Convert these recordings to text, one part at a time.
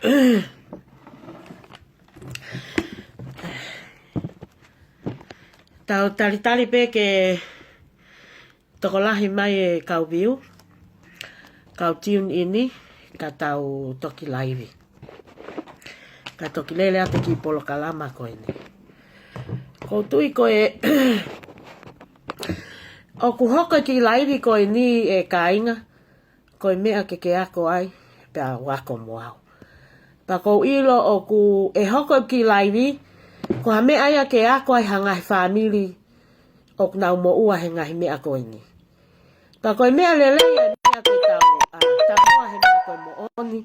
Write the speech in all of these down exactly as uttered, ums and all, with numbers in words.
Tau talitali pē ke tokolahi mai e kau view, kau tune in, ka tau toki laivi. Ka toki lele atu ki he polokalama ko eni. ʻOku ou tui ko e, ʻoku hoko e kiʻi laivi ko eni ʻe kāinga, ko e meʻa ke ke ako ai, pea u ako mo au. Pea ʻoku ou ʻilo ʻoku ʻe hoko e kiʻi laivi, ko ha meʻa ia ke ako ai ha ngaahi fāmili ʻoku nau moʻua he ngaahi meʻa ko eni. Pea ko e meʻa lelei ʻa e meʻa ke tau, ʻa, tau ʻa he meʻa ko e moʻoni,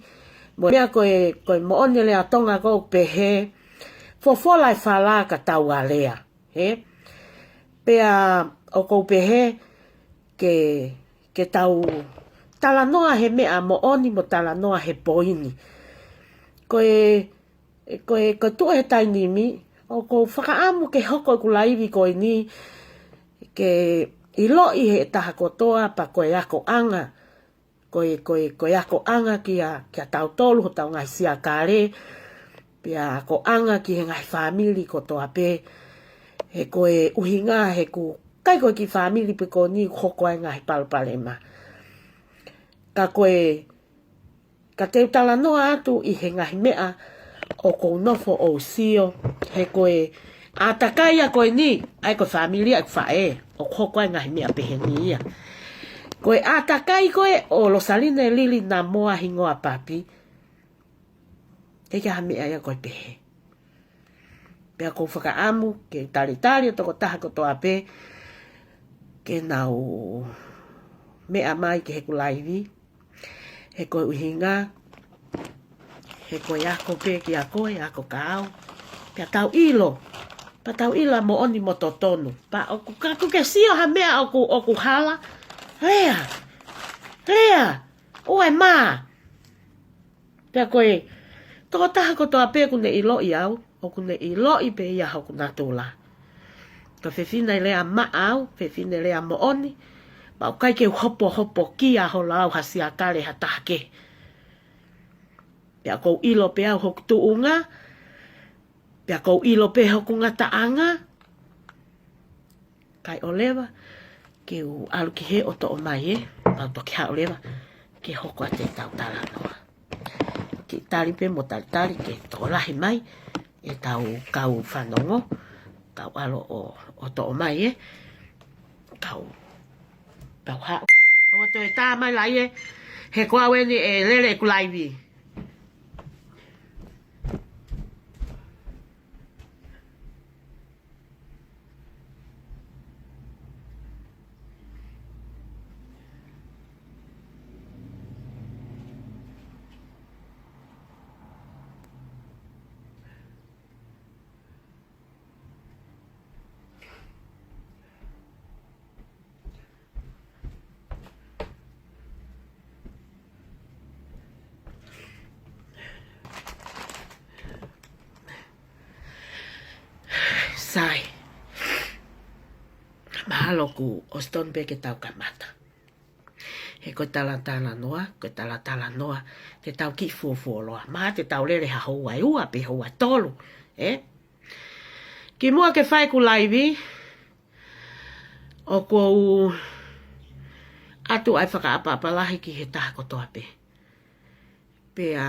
mo e meʻa ko e, ko e moʻoni lea Tonga ʻoku pehē, fofola e fala ka tau alea. Hē? Pea ʻoku ou pehē ke, ke tau talanoa he meʻa moʻoni mo talanoa he poini. Ko e, ko e, ko e tuʻu he taimi ni, ʻoku ou fakaʻamu ke hoko ʻeku laivi ko eni, ke ʻiloʻi he taha kotoa pea ko e akoʻanga, ko e, ko e, ko e akoʻanga kia, kia tautolu hotau ngaahi siakale, pea akoʻanga ki he ngaahi fāmili kotoa pē, he ko e ʻuhinga he ʻoku ʻikai ko e kiʻi fāmili pē ko eni ʻoku hoko ai e ngaahi palopalema. Ka ko e, ka te u talanoa atu ʻi he ngaahi meʻa ʻoku ou nofo ʻo sio, he ko e ʻātakai ia ko eni, ʻa e ko e fāmili ʻa ʻeku faʻē, ʻoku hoko ai e ngaahi meʻa pehē ni ia. Ko e ʻātakai ko ē ʻo Losaline Lili Namoa hingoa papi, ʻikai ha meʻa ia ko e pehē. Pea ʻoku ou fakaʻamu ke talitali e tokotaha kotoa pē ke nau meʻa mai ki heʻeku laivi, he ko e ʻuhinga, he ko e ako pē kia koe, ako kia au. Pea tau ʻilo, pea tau ʻilo ʻa e moʻoni mo totonu. Pea ʻoku, kapau ʻoku ke sio ha meʻa ʻoku, ʻoku hala, lea, lea, ʻoua ʻe mā. Pea ko e tokotaha kotoa pē ʻoku ne ʻiloʻi au, ʻoku ne ʻiloʻi pē ia hoku natula. Ko e fefine lea maʻa au, fefine lea moʻoni, pea ʻoku ʻikai ke u hopohopokia holo au ha siakale ha taha kehe. Pea ʻoku ou ʻilo pē au hoku tuʻunga, pea ʻoku ou ʻilo pē hoku ngataʻanga, kae ʻoua leva ke u ʻalu ki hē ʻo toʻo mai ē, pea u toki haʻu leva ke hoko atu ʻetau talanoa. Kiʻi tali pē mo talitali ke tokolahi mai ʻetau kau fanongo, kau ʻalu ʻo, ʻo toʻo mai ē, kau, kau haʻu. ʻOua toe tā mai lahi ē, he ko au eni ʻe lele ʻeku laivi. Sai. Mahalo kuo ʻosi tonu pē ke tau kamata. He ko e talatalanoa, ko e talatalanoa, te tau kiʻi fuofuoloa. Mahalo te tau lele ha houa ʻe ua pe houa ʻe tolu, ē? Kimuʻa ke fai ʻeku laivi, ʻoku ou ʻoatu ʻa e fakaʻapaʻapa lahi ki he taha kotoa pē. Pea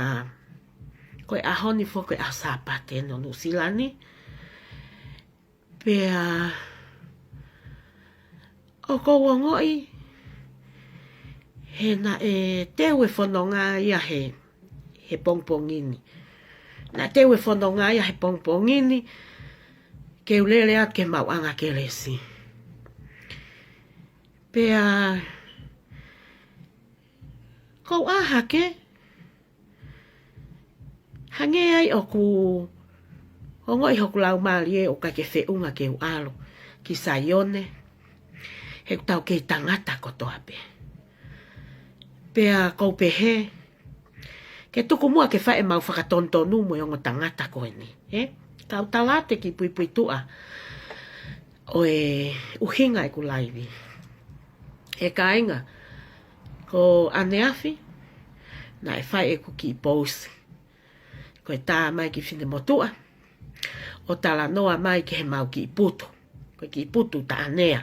ko e ʻaho ni foki ko e ʻaho Sāpate ʻi Nuʻusila ni. Pea ʻoku ou ongoʻi he naʻe teu e fononga ia he, he pongipongi ni. Naʻe teu e fononga ia he pongipongi ni, ke u lele atu ki he maʻuʻanga kelesi. Pea ʻoku ou ʻā hake, hangē ai ʻoku ongoʻi hoku laumālie ʻoku ʻikai ke feʻunga ke u ʻalu ki Saione, he ʻoku tau kei tangata kotoa pē. Pea ʻoku ou pehē, ke tuku muʻa ke fai ʻemau fakatonutonu mo e ongo tangata ko eni, ē? Kau tala atu e kiʻi puipuituʻa ʻo e ʻuhinga ʻeku laivi. ʻE kāinga, ko ʻaneafi, naʻe fai ʻeku kiʻi pousi. Ko e tā mai ki Finemotuʻa ʻo talanoa mai ki he mau kiʻi putu. Ko e kiʻi putu taʻane ia.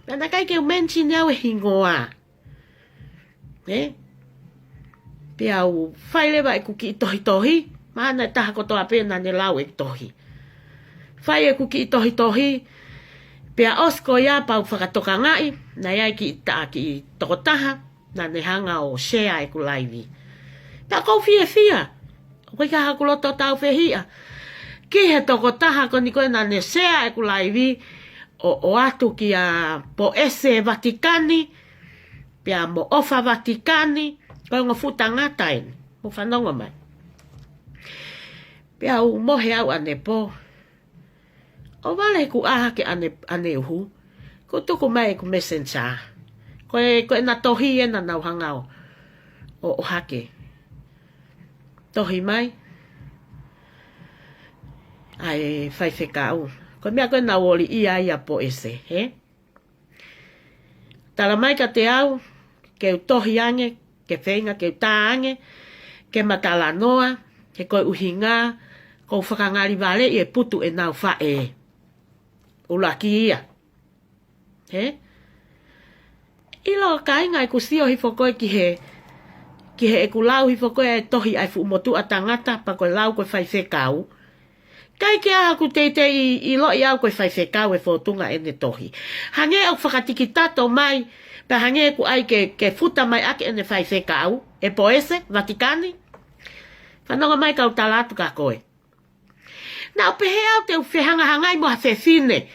Naʻe ʻikai ke u mention ʻe au e hingoa. Ē? Pea u fai leva ʻeku kiʻi tohitohi, mahalo naʻe taha kotoa pē naʻa ne lau e tohi. Fai ʻeku kiʻi tohitohi, pea ʻosi ko ia pea u fakatokangaʻi, naʻe ʻi ai kiʻi ta-, kiʻi tokotaha naʻa ne hanga ʻo share ʻeku laivi. Pea ʻoku ou fiefia, ʻoku ʻikai haʻaku loto tāufehiʻa ki he tokotaha ko eni ko ē naʻa ne share ʻeku laivi, ʻo, ʻoatu kia Poese Vatikani, pea mo ʻOfa Vatikani, ko e ongo fuʻu tangata eni, mou fanongo mai. Pea u mohe au ʻanepō. ʻOhovale ʻeku ʻā hake ʻane, ʻaneuhu, kuo tuku mai ʻeku messenger. Ko e, ko ʻena tohi ʻena naʻa ku hanga ʻo, ʻo, ʻohake. Tohi mai ʻa e faifekau. Ko e meʻa ko ē naʻa ku ʻoliʻia ai ʻa Poese, hē? Tala mai kiate au ke u tohi ange, ke feinga ke u tā ange, ke ma talanoa, he ko e ʻuhinga ʻoku ou fakangalivaleʻi e putu ʻenau faʻē. ʻUluaki ia. Hē? ʻIlo kāinga ʻeku sio hifo ko ē ki he, ki heʻeku lau hifo ko ē e tohi ʻa e fuʻu motuʻa tangata pea ko e lau ko e faifekau. ʻIkai ke ʻi ai haʻaku teitei ʻiloʻi au ko e faifekau e fōtunga ʻene tohi. Hangē ʻoku fakatikitato mai, pea hangē ʻoku ʻai ke, ke futa mai ʻaki ʻene faifekau, ʻe Poese Vatikani. Fanongo mai kau tala atu kia koe. Naʻa ku pehē au te u fehangahangai mo ha fefine.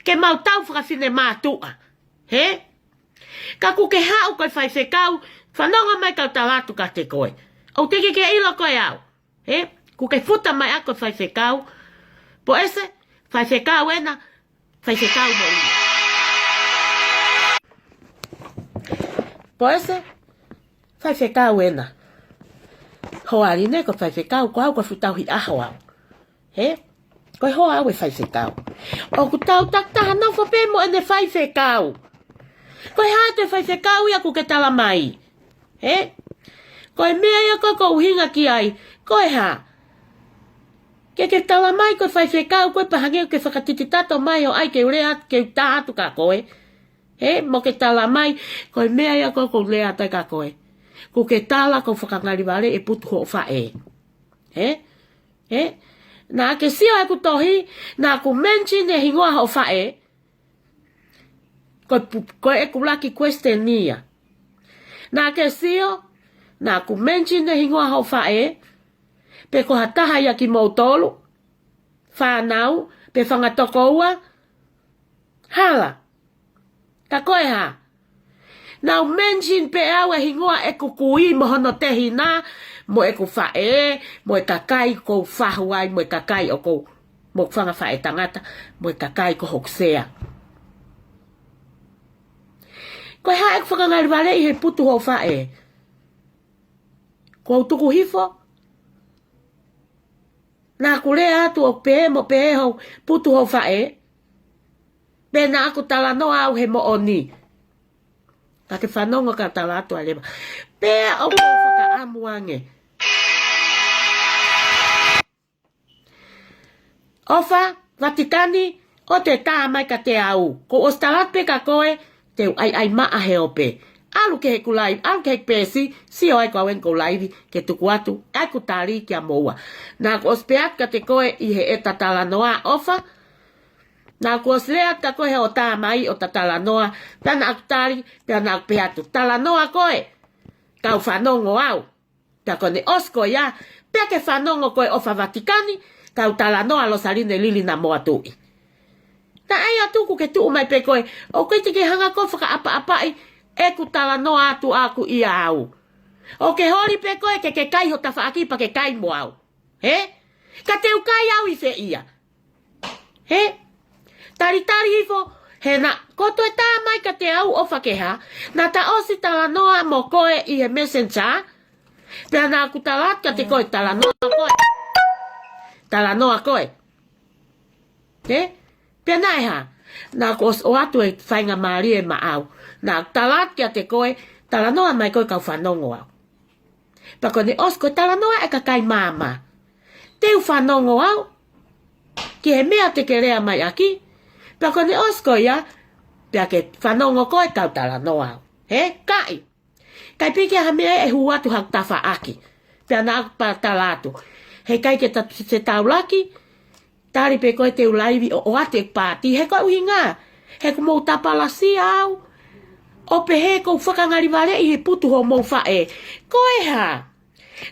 Ke mau tau fakafinemātuʻa. Hē? Ka kuo ke haʻu ko e faifekau, fanongo mai kau tala atu kiate koe. ʻOku teʻeki ke ʻilo koe au. Hē? Kuo ke futa mai ʻaki ko e faifekau. Poese, faifekau ʻena, faifekau moʻoni. Poese, faifekau ʻena. Hoa Line ko e faifekau, ko au ko e fuʻu tauhi ʻaho au. Hē? Ko e hoa au e faifekau. ʻOku tau takitaha nofo pē mo ʻene faifekau. Ko e hā ʻete faifekau ia kuo ke tala mai? Hē? Ko e meʻa ia ko ē ʻoku ou ʻuhinga ki ai. Ko e hā? Ke ke tala mai ko e faifekau koe pea hangē ʻoku ke fakatikitato mai ʻo ʻai ke u lea atu, ke u tā atu kia koe. Hē? Mo ke tala mai, ko e meʻa ia ko ē ʻoku ou lea atu ai kia koe. Kuo ke tala ʻoku ou fakangalivaleʻi e putu hoʻo faʻē. Hē? Hē? Naʻa ke sio ʻeku tohi, naʻa ku mention e hingoa hoʻo faʻē. Ko e pu-, ko ʻeku ʻuluaki question ia. Naʻa ke sio, naʻa ku mention e hingoa hoʻo faʻē, pe ko ha taha ia kimoutolu, fānau, pe fanga tokoua, hala. Ka ko e hā? Naʻa ku mention pē au e hingoa ʻeku kui mo hono tehina, mo ʻeku faʻē, mo e kakai ʻoku ou fahu ai, mo e kakai ʻoku ou, mo e fanga faʻētangata, mo e kakai ko hoku sea. Ko e hā ʻeku fakangalivaleʻi he putu hoʻo faʻē? Kuo u tuku hifo, naʻa ku lea atu ʻo pehē mo pehē hoʻo putu hoʻo faʻē, pe naʻa ku talanoa au he moʻoni. Ka ke fanongo kau tala atu ai leva. Pea ʻoku ou fakaʻamu ange. ʻOfa Vatikani, ʻoua te tā mai kiate au. Kuo u ʻosi tala atu pē kia koe, te u ʻaiʻai maʻa he ope. ʻAlu ki heʻeku laivi, ʻalu ki heʻeku peesi, sio ai ko au eni ʻoku ou laivi, ke tuku atu, ʻai ʻeku tali kia moua. Naʻa ku ʻosi pehē atu kiate koe ʻi heʻeta talanoa, ʻOfa. Naʻa ku ʻosi lea atu kia koe he ʻo tā mai ʻo ta talanoa, pea naʻa ku tali, pea naʻa ku pehē atu, talanoa koe, kau fanongo au. Pea ko ʻene ʻosi ko ia, pea ke fanongo koe ʻOfa Vatikani, kau talanoa Losaline Lili Namoa Tuʻi. Naʻe ʻai atu kuo ke tuʻu mai pē koe, ʻoku ʻikai te ke hanga koe ʻo fakaʻapaʻapaʻi ʻeku talanoa atu ʻaʻaku ʻia au. ʻOku ke holi pē koe ke ke kai ho tafaʻaki pea ke kai mo au. Hē? Ka te u kai au ʻi fē ia? Hē? Talitali hifo, he naʻa, ko e toe tā mai kiate au ʻOfa ke hā, naʻa ta ʻosi talanoa mo koe ʻi he messenger, pea naʻa ku tala atu kiate koe, talanoa koe. Talanoa koe. Hē? Pea naʻe hā, naʻa ku ʻosi ʻoatu e faingamālie maʻau. Naʻa ku tala atu kiate koe, talanoa mai koe kau fanongo au. Pea ko ʻene ʻosi ko e talanoa e kakai māmā. Te u fanongo au ki he meʻa te ke lea mai ʻaki. Pea ko ʻene ʻosi ko ia, pea ke fanongo koe kau talanoa au. He, kaʻi. ʻIkai pē ke ʻi ai ha meʻa ʻe hū atu haku tafaʻaki. Pea naʻa ku pā tala atu. He ʻikai ke ta, te taulaki, tali pē koe te u laivi ʻo ʻoatu e pāti. He ko e ʻuhinga. He ʻoku mou tapalasia au. ʻO pehē ʻoku ou fakangalivaleʻi he putu homou faʻē. Ko e hā?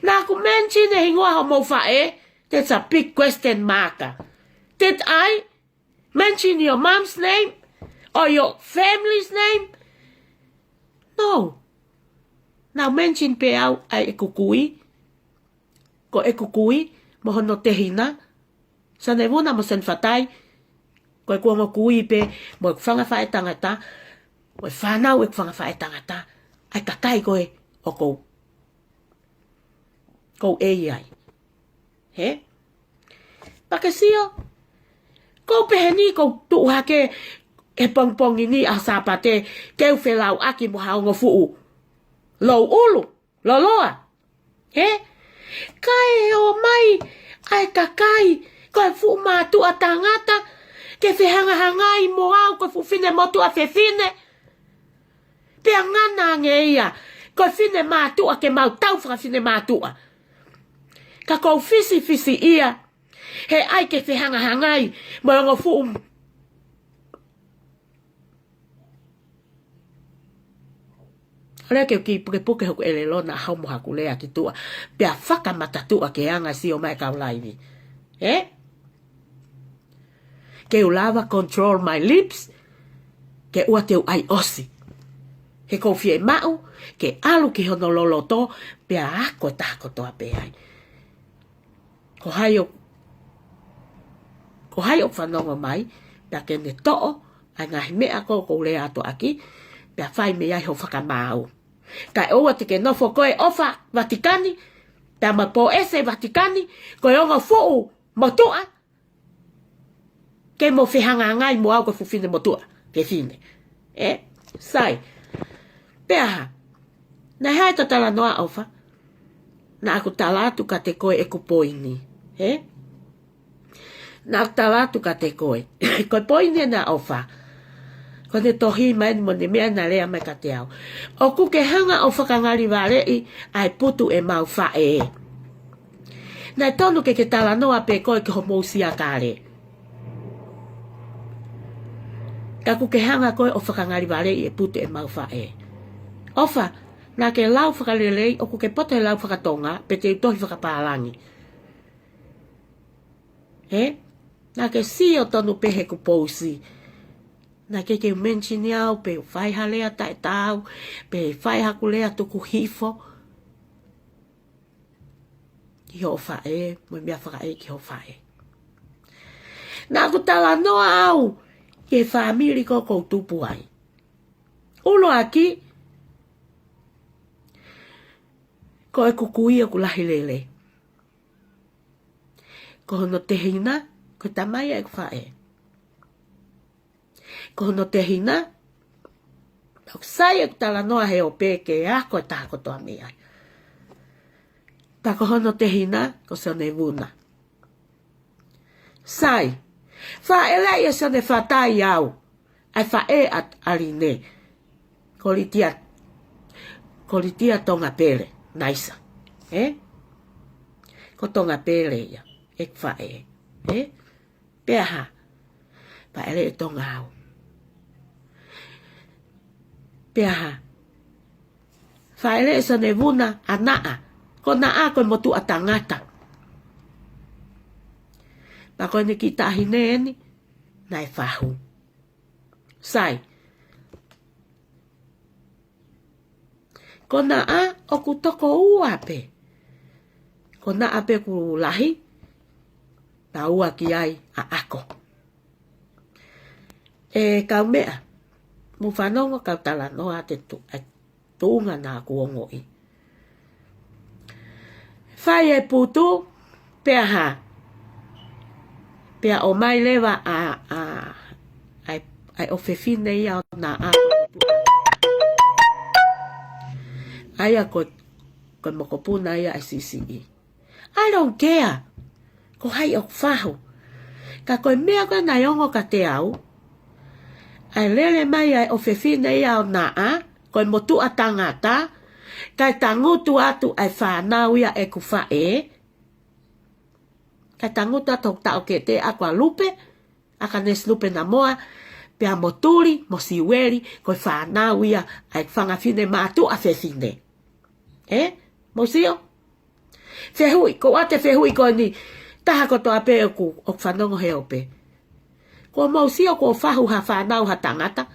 Naʻa ku mention e hingoa homou faʻē? That's a big question mark. Did I mention your mom's name or your family's name? No. Naʻa ku mention pē au ʻa ʻeku kui. Ko ʻeku kui, mo hono tehina. Sione Vuna mo Sione Fatai. Ko ʻeku ongo kui pē, mo ʻeku fanga faʻētangata. Mo e fānau ʻeku fanga faʻētangata. ʻA e kakai ko ē ʻoku ou ʻoku ou ʻi ai. He? Pea ke sio, ʻoku ou pehē ni ʻoku ou tuʻu hake he pongipongi ni ʻa Sāpate, ke u felauʻaki mo ha ongo fuʻu louʻulu, loloa. He? Kae ō mai ʻa e kakai, ko e fuʻu mātuʻa tangata, ke fehangahangai mo au, ko e fuʻu fine motuʻa fefine. Pea ngana ange ia, ko e fine mātuʻa ke mau tau fakafine mātuʻa. Ka ʻoku ou fisifisiʻia, he ʻai ke fehangahangai mo e ongo fuʻu. ʻOua ke u kiʻi pukepuke hoku ʻelelo naʻa hau mo haku lea ki tuʻa. Pea fakamatatuʻa ke anga sio mai kau laivi. He? Ke u lava control my lips, ke ʻoua te u ʻai ʻosi. He ʻoku ou fiemaʻu ke ʻalu ki hono loloto, pea ako e taha kotoa pē ai. Ko hai ʻoku, ko hai ʻoku fanongo mai, pea ke ne toʻo ʻa e ngaahi meʻa ko ē ʻoku ou lea atu ʻaki, pea fai mei ai hoʻo fakamaau. Kae ʻoua te ke nofo koe ʻofa Vatikani, pea mo Pōese Vatikani, ko e ongo fuʻu motuʻa, ke mo fehangahangai mo au ko e fuʻu fine motuʻa fefine. Ē, sai. Pea hā? Naʻe hā ʻeta talanoa ʻofa? Naʻa ku tala atu kiate koe ʻeku poini. Ē? Naʻa ku tala atu kiate koe. Ko e poini ena ʻofa. Ko ʻene tohi mai eni mo ʻene meʻa naʻe lea mai kiate au. ʻOku ke hanga ʻo fakangalivaleʻi ʻa e putu ʻemau faʻē. Naʻe tonu ke ke talanoa pē koe ki homou siakale. Ka ʻoku ke hanga koe ʻo fakangalivaleʻi e putu ʻemau faʻē. ʻOfa, naʻa ke lau fakalelei, ʻoku ke poto he lau fakatonga, pe te u tohi fakapālangi. He? Naʻa ke sio tonu pē heʻeku pousi. Naʻa ke ke mention au, pe u fai ha lea taʻetaau, pe fai haku lea tuku hifo. Ki hoʻo faʻē, mo e meʻa fakaʻeiki hoʻo faʻē. Naʻa ku talanoa au ki he fāmili ko ē ʻoku ou tupu ai. ʻUluaki, ko ʻeku kui ʻoku lahi lelei. Ko hono tehina, ko e tamai ʻeku faʻē. Ko hono tehina, ʻoku sai ʻeku talanoa he ʻoku ou pehē ke ako e taha kotoa mei ai. Pea ko hono tehina, ko Sione Vuna. Sai, fāʻeleʻi ʻe Sione Fatai au, ʻa e faʻē ʻa ʻAline, ko Litia, ko Litia Tongapele, Naisa. Ē? Ko Tongapele ia, ʻeku faʻē. Ē? Pea hā? Fāʻeleʻi ʻe Tonga au. Pea hā? Fāʻeleʻi ʻe Sione Vuna ʻa Naʻa. Ko Naʻa ko e motuʻa tangata. Pea ko ʻene kiʻi taʻahine eni, naʻe fahu. Sai. Ko Naʻa ʻoku toko ua pē. Ko Naʻa pē ʻoku lahi, pea ua ki ai ʻa ʻAko. ʻE kau meʻa, mou fanongo kau talanoa ʻa e tu-, ʻa e tuʻunga naʻa ku ongoʻi. Fai e putu, pea hā? Pea ʻomai leva ʻa, ʻa, ʻa e, ʻa e ʻofefine ia ʻo Naʻa. ʻA ia ko, ko e mokopuna ia ʻa e siʻisiʻi. I don't care ko hai ʻoku fahu. Ka ko e meʻa ko ē naʻe ongo kiate au, ʻa e lele mai ʻa e ʻofefine ia ʻo naʻa, ko e motuʻa tangata, kae tangutu atu ʻa e fānau ia ʻeku faʻē, kae tangutu atu hoku taʻokete ʻa ko ʻa Lupe, ʻa Kanesi Lupe Namoa, pea mo Tuli, mo Siueli, ko e fānau ia ʻa e fanga fefine mātuʻa fefine. Ē? Mou sio? Fehuʻi, ko ʻete fehuʻi ko eni, taha kotoa pē ʻoku, ʻoku fanongo he ope. Kuo mou sio kuo fahu ha fānau ha tangata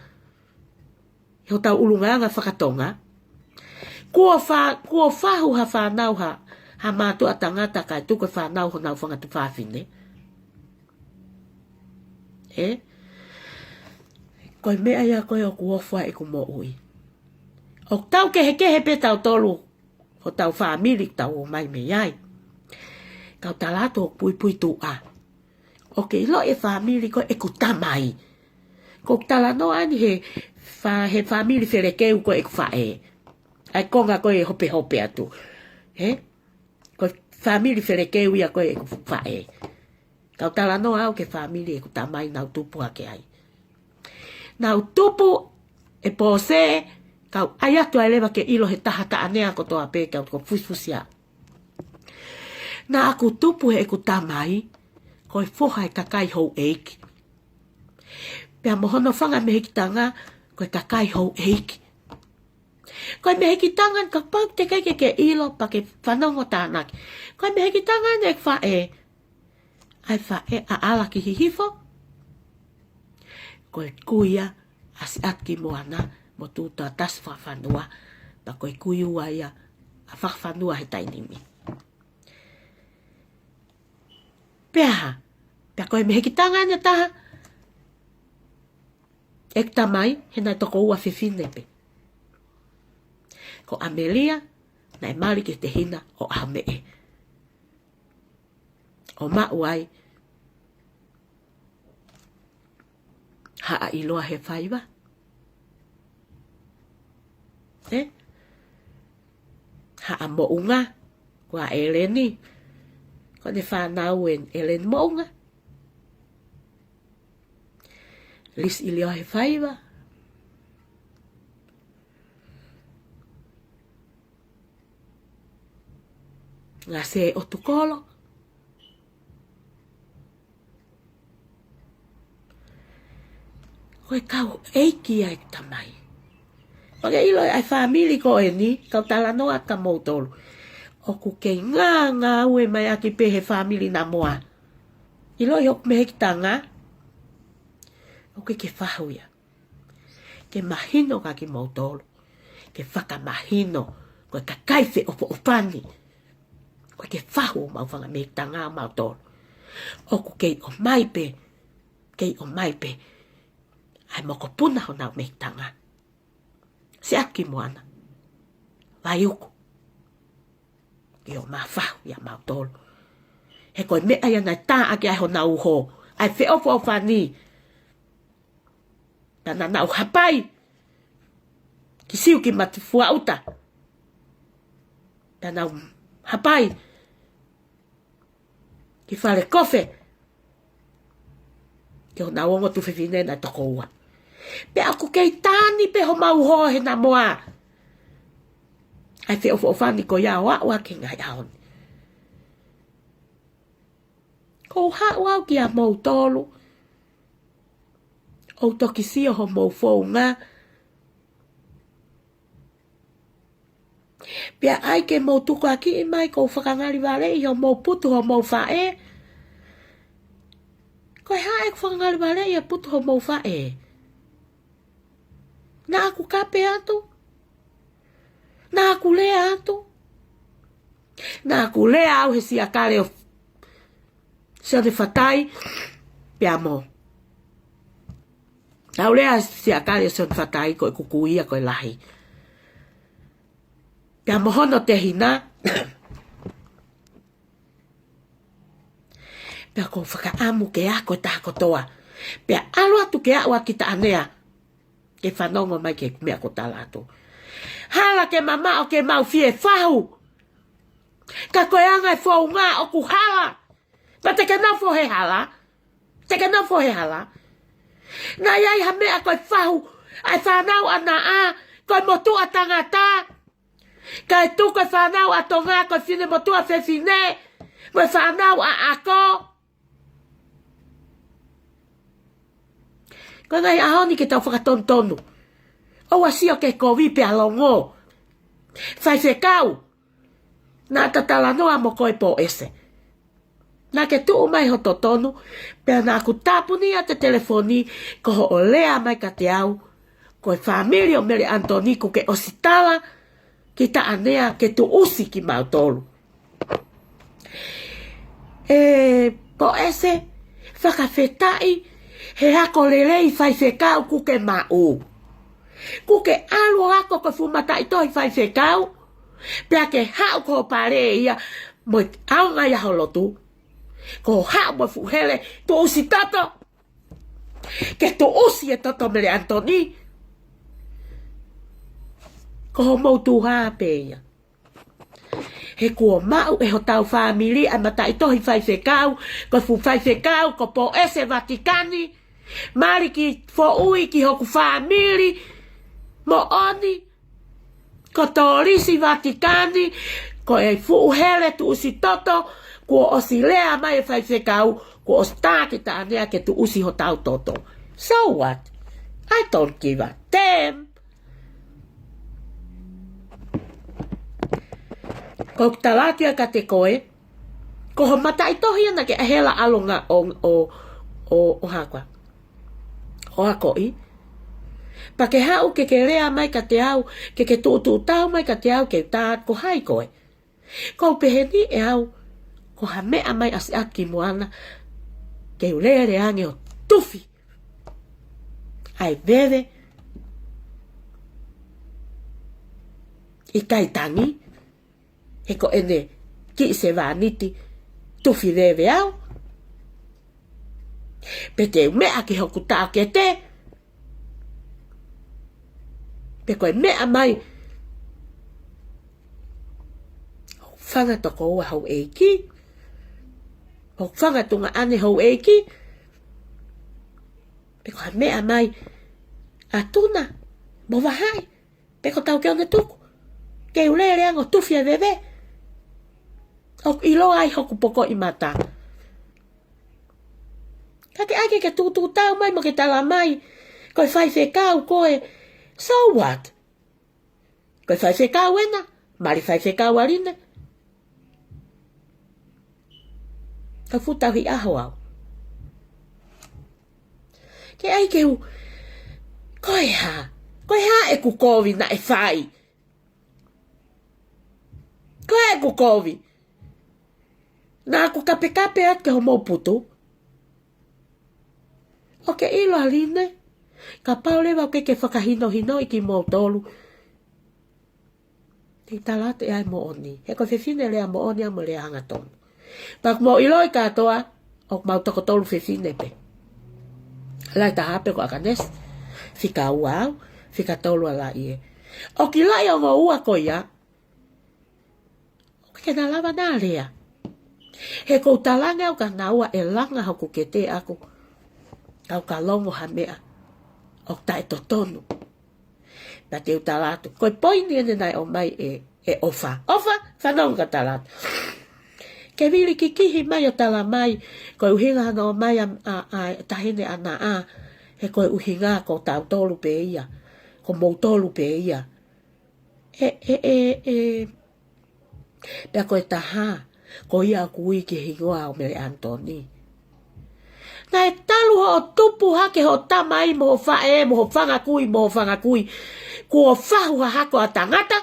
ʻi hotau ʻulungaanga fakatonga? Kuo fa-, kuo fahu ha fānau ha, ha mātuʻa tangata kae tuku e fānau honau fanga tuofāfine? Ē? Ko e meʻa ia ko ē ʻoku ofo ai ʻeku moʻui. ʻOku tau kehekehe pē tautolu, hotau fāmili ʻoku tau ō mai mei ai. Kau tala atu ʻoku puipuituʻa. ʻOku ke ʻiloʻi e fāmili ko ē ʻeku tamai. Ko ʻeku talanoa ʻeni he fa-, he fāmili felekeu ko ē ʻeku faʻē. ʻA e konga ko ē hopehope atu. Ē? Ko e fāmili felekeu ia ko ē ʻeku faʻē. Kau talanoa au ki he fāmili ʻeku tamai naʻa ku tupu hake ai. Naʻa ku tupu ʻi Pōsē, kau ʻai atu ai leva ke ʻilo he taha taʻane kotoa pē kau ko fusifusia. Naʻa ku tupu heʻeku tamai, ko e foha ʻo e kakai houʻeiki. Pea mo hono fanga mehekitanga, ko e kakai houʻeiki. Ko e mehekitanga ʻeni kapau te ke ke ke ʻilo pea ke fanongo tānaki. Ko e mehekitanga ʻeni ʻeku faʻē. ʻA e faʻē ʻa ʻAla ki Hihifo. Ko e kui ia ʻa Siʻatukimoana mo Tutoʻatasi Fakafanua. Pea ko e kui ua ia ʻa Fakafanua he taimi ni. Pea hā, pea ko e mehekitanga ʻeni ʻe taha ʻeku tamai, he naʻe toko ua fefine pē. Ko ʻAmelia, naʻe mali ki he tehina ʻo ʻAhomeʻe. ʻO maʻu ai Haʻa ʻIloa he Faiva. Ē? Haʻa Moʻunga, ko ʻa ʻEleni. Ko ʻene fānau ʻeni ʻEleni Moʻunga. Lisi ʻIloa he Faiva. Ngase ʻOtukolo. Ko e kau ʻeiki ia ʻeku tamai. ʻOku ke ʻilo ʻa e fāmili ko eni, kau talanoa kia moutolu. ʻOku kei ngāngāue mai ʻaki pē he fāmili Namoa. ʻIloʻi hoku mehekitanga. ʻOku ke fahu ia. Ke mahino kia kimoutolu. Ke fakamahino ko e kakai feʻofoʻofani. ʻOku ke fahu homau fanga mehekitanga ʻo mautolu. ʻOku kei ʻomai pē, kei ʻomai pē ʻa e mokopuna honau mehekitanga. Siʻatukimoana. Vaiuku. Ke ō mai ʻo fahu ia mautolu. He ko e meʻa ia naʻe tā ʻaki ai honau uho. ʻA e feʻofoʻofani. Pea naʻa nau hapai ki Siu ki Matafuaʻuta. Pea nau hapai ki Falekofe. Ki honau ongo tuofefine naʻe toko ua. Pea ʻoku kei tā ni pē homau uho he Namoa. ʻA e feʻofoʻofani ko ia ʻo aʻu ʻa e ngaahi ʻaho ni. Ko u haʻu au kia moutolu. ʻOu toki sio homou founga. Pea ʻai ke mou tukuakiʻi mai ko u fakangalivaleʻi homou putu homou faʻē. Ko e hā ʻeku fakangalivaleʻi e putu homou faʻē? Naʻa ku kape atu. Naʻa ku lea atu. Naʻa ku lea au he siakale ʻo Sione Fatai, pea mo. Naʻa ku lea siakale ʻo Sione Fatai ko e kuku ia ko e lahi. Pea mo hono tehina. Pea ko u fakaʻamu ke ako e taha kotoa. Pea ʻalu atu ke aʻu ʻa ki Taʻanea. Ke fanongo mai ki he meʻa ko u tala atu. Hala ke mamaʻo ke mau fie fahu. Ka ko e anga e founga ʻoku hala. Pea te ke nofo he hala. Te ke nofo he hala. Naʻe ʻi ai ha meʻa ko e fahu ʻa e fānau ʻa Naʻa, ko e motuʻa tangata. Kae tuku e fānau ʻa Tonga ko e finemotuʻa fefine, mo e fānau ʻaʻako. Ko e ngaahi ʻaho ni ke tau fakatonutonu. ʻOua sio ki he kovi pea longo. Faifekau, naʻa ta talanoa mo koe Poese. Naʻa ke tuʻu mai ho totonu, pea naʻa ku tāpuni ʻa e telefoni, ko hoʻo lea mai kiate au, ko e fāmili ʻo Mele ʻAnitoni kuo ke ʻosi tala ki Taʻanea ke tuʻusi kimautolu. ʻE Poese, fakafetaʻi he ako lelei faifekau kuo ke maʻu. Kuo ke ʻalu ʻo ako ko e fuʻu mataʻitohi faifekau, pea ke haʻu ko ho pale ia mo e ʻaonga ia ho lotu. Ko hoʻo haʻu mo e fuʻu hele tuʻusi toto, ke tuʻusi e toto Mele ʻAnitoni. Ko hoʻomou tuha pē ia. He kuo maʻu ʻe hotau fāmili ʻa e mataʻitohi faifekau, ko e fuʻu faifekau ko Poese Vatikani. Mali ki foʻui ki hoku fāmili moʻoni, ko Tolisi Vatikani, ko e fuʻu hele tuʻusi toto, kuo ʻosi lea mai e faifekau, kuo ʻosi tā ki Taʻanea ke tuʻusi hotau toto. So what? I don't give a damn. Ko ʻeku tala atu ia kiate koe, ko ho mataʻitohi ia naʻa ke hela ʻalu ʻo, ʻo, ʻo, ʻo hā koā, ʻo akoʻi. Pea ke haʻu ke ke lea mai kiate au, ke ke tuʻutuʻu tau mai kiate au, ke u tā atu ko hai koe. Ko u pehē ni ʻe au, ko ha meʻa mai ʻasi atu ki muʻa na, ke u lele ange ʻo tufi ʻa e veve ʻikai tangi, he ko ʻene kiʻi sevāniti tufi veve au. Pe te u meʻa ki hoku taʻokete, pe ko e meʻa mai hoku fanga tokoua houʻeiki, hoku fanga tuongaʻane houʻeiki, pe ko ha meʻa mai ʻa Tuna mo Vahaʻi, pe ko Taukeonetuku, ke u lele ange ʻo tufi e veve. ʻOku ʻiloa ai hoku pokoʻi mata. Ka ke ʻai ke ke tuʻutuʻu tau mai mo ke tala mai, ko e faifekau koe, so what? Ko e faifekau ena, mali faifekau ʻa Line. Ka fuʻu tauhi ʻaho au. Ke ʻai ke u, ko e hā, ko e hā ʻeku kovi naʻe fai? Ko e hā ʻeku kovi? Naʻa ku kapekape atu ki homou putu. ʻOku ke ʻilo ʻa Line, kapau leva ʻoku ke fakahinohinoʻi kimoutolu, te u tala atu ʻe ʻi ai e moʻoni. He ko e fefine lea moʻoni ia mo e lea hangatonu. Pea ʻoku mou ʻiloʻi kātoa, ʻoku mau toko tolu fefine pē. Lahi taha pē ko ʻAkanesi, fika ua au, fika tolu ʻa Laʻie. ʻOku ʻi ai e ongo ua ko ia, ʻoku ʻikai ke na lava na lea. He ʻoku ou talaange au kia naua ʻe langa hoku kete ʻaku, kau ka longo ha meʻa ʻoku taʻetotonu. Pea te u tala atu, ko e poini eni naʻe ʻomai ʻe, ʻe ʻOfa. ʻOfa, fanongo ka tala atu. Ke vili kikihi mai ʻo tala mai, ko e ʻuhinga hono ʻomai ʻa, ʻa, ʻa e taʻahine ʻa Naʻa, he ko e ʻuhinga ko tautolu pē ia, ko moutolu pē ia. ʻE, ʻe, ʻe, ʻe. Pea ko e taha, ko ia ʻoku ui ki he hingoa ʻo Mele ʻAnitoni. Naʻe talu hoʻo tupu hake ho tamai mo ho faʻē, mo ho fanga kui, mo ho fanga kui, kuo fahu ha hako ʻa tangata.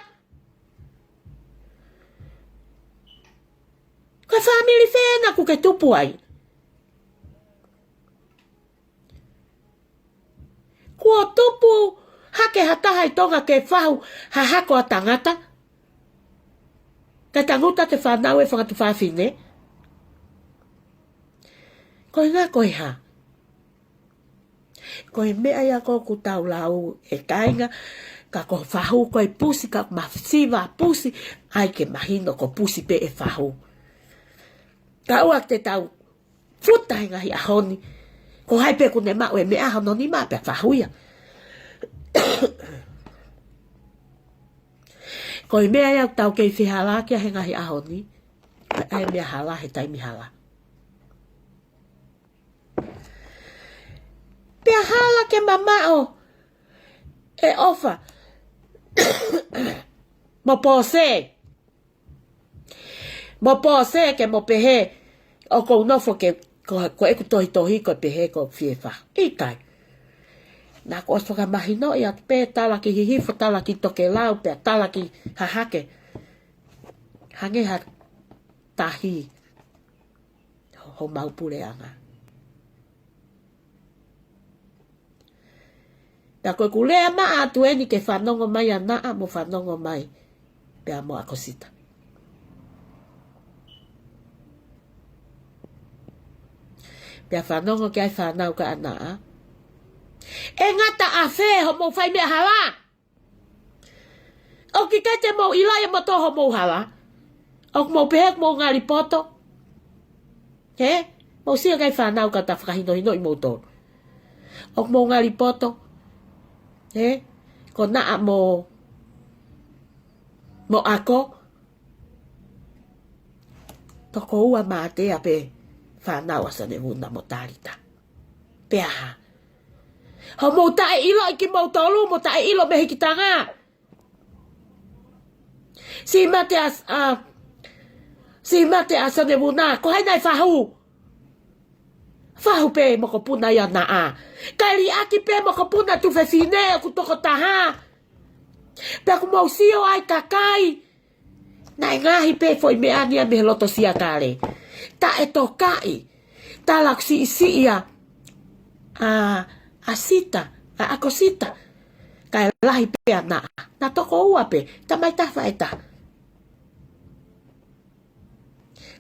Ko e fāmili fē ena ʻoku ke tupu ai? Kuo tupu hake ha taha ʻi Tonga ke fahu ha hako ʻa tangata, kae tangutu ʻa e fānau ʻe fanga tuofefine? Ko e ʻuhinga ko e hā? Ko e meʻa ia ʻoku tau lau ʻe kāinga, Ka ko e fahu ko e pusi, ka masiva pusi, ʻai ke mahino ko e pusi pē e fahu. Ka ʻoua te tau futa he ngaahi ʻaho ni. Ko hai pē ʻoku ne maʻu e meʻa hono nima pea fahu ia. Ko e meʻa ia ʻoku tau kei fehālaaki ai he ngaahi ʻaho ni. Ko e ʻai meʻa hala he taimi hala. Pea hala ke mamaʻo e ʻofa mo Pōsē. Mo Pōsē ke mo pehē, ʻoku ou nofo ke, ko, ko ʻeku tohitohi ko e pehē ko fiefa. ʻIkai. Naʻá ku ʻosi fakamahinoʻi atu pē, tala ki Hihifo, tala ki Tokelau, pea tala ki Hahake. Hangē ha tahi homau puleʻanga. Pea ko ʻeku lea maʻa atu eni ke fanongo mai ʻa Naʻa mo fanongo mai pea mo ʻAkosita. Pea fanongo ki ai fānau ka ʻa Naʻa. ʻE ngata ʻafē hoʻomou fai meʻa hala? ʻOku ʻikai te mou ʻiloʻi ʻe moutolu hoʻomou hala? ʻOku mou pehē ʻoku mou ngali poto? Hē? Mou sio ki ai fānau ka ta fakahinohinoʻi moutolu. ʻOku mou ngali poto? Hē? Ko Naʻa mo, mo ʻAko? Toko ua mātea pē fānau ʻa Sone Vuna mo Talita. Pea hā? Hoʻomou taʻeʻiloʻi kimoutolu mo taʻeʻilo mei he hikitanga. Siʻi mate ʻa, ʻa, siʻi mate ʻa Sone Vuna, ko hai naʻe fahu? Fahu pē mokopuna ia ʻa Naʻa. Kae liʻaki pē mokopuna Tuʻi Fefine ʻoku toko taha. Pea ʻoku mou sio ai kakai. Naʻe ngaahi pē foʻi meʻa ni ia mei he loto siakale. Taʻetokaʻi. Tala ʻoku siʻisiʻi ʻa, ʻa, ʻa Sita, ʻa ʻAkosita. Kae lahi pē ʻa Naʻa. Naʻa toko ua pē, tamai taha faʻē taha.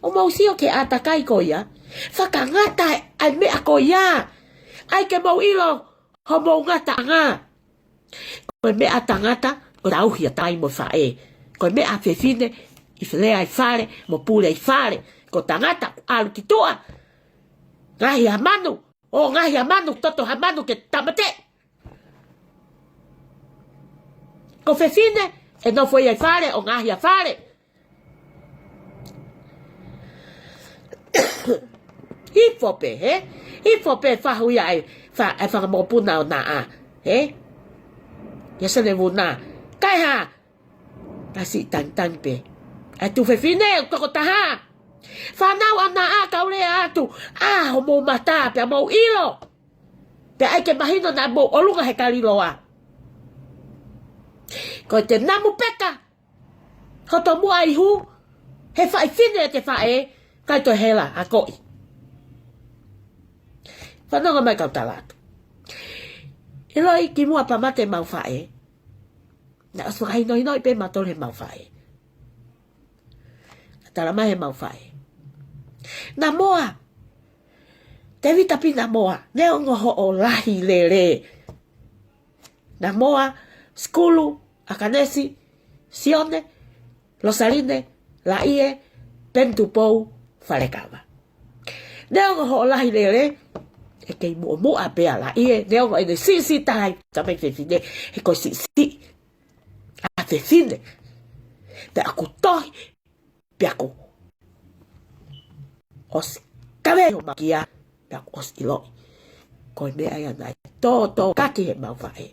ʻOku mou sio ki he ʻātakai ko ia. Fakangata ʻa e meʻa ko ia. ʻAi ke mou ʻilo hoʻomou ngataʻanga. Ko e meʻa tangata, ko e tauhi ʻa tamai mo faʻē. Ko e meʻa fefine, ʻi he lea ʻi fale, mo pule ʻi fale. Ko tangata, ʻalu ki tuʻa. Ngaohi ha manu, ʻo ngaohi ha manu, toto ha manu ke tāmateʻi. Ko fefine, ʻe nofo ia ʻi fale, ʻo ngaohi ʻa fale. Hifo pē, hē? Hifo pē fahu ia ʻa e fa-, ʻa e fanga mokopuna ʻo Naʻa, hē? ʻIa Sone Vuna. Kae hā? Ka siʻi tangitangi pē. ʻA e Tuʻi Fefine ʻoku toko taha. Fānau ʻa Naʻa, kau lea atu. ʻA, hoʻomou mata, pea mou ʻilo. Pea ʻai ke mahino naʻa mou ʻolunga he kaliloa. Ko e te namu peka. Hoto muʻa ihu, he faʻi fine ʻete faʻē, kae toe hela, akoʻi. Fanongo mai kau tala atu. ʻIloʻi kimuʻa pea mate ʻemau faʻē. Naʻe ʻosi fakahinohinoʻi pē mautolu heʻemau faʻē. Naʻe tala mai heʻemau faʻē. Namoa. Tēvita Pina Moa. Neongo hoʻo lahi lelei. Namoa, Sikulu, ʻAkanesi, Sione, Losaline, Laʻie, Penitupou, Falekava. Neongo hoʻo lahi lelei, ʻe kei muʻomuʻa pē ʻa Laʻie, neongo ʻene siʻisiʻi taha ʻi tamai fefine, he ko e siʻisiʻi ʻa fefine. Pea ʻoku tohi, pea ʻoku ʻosi kavei hoʻomau kia, pea ʻoku ʻosi ʻiloʻi. Ko e meʻa ia naʻe tōtōkaki heʻemau faʻē.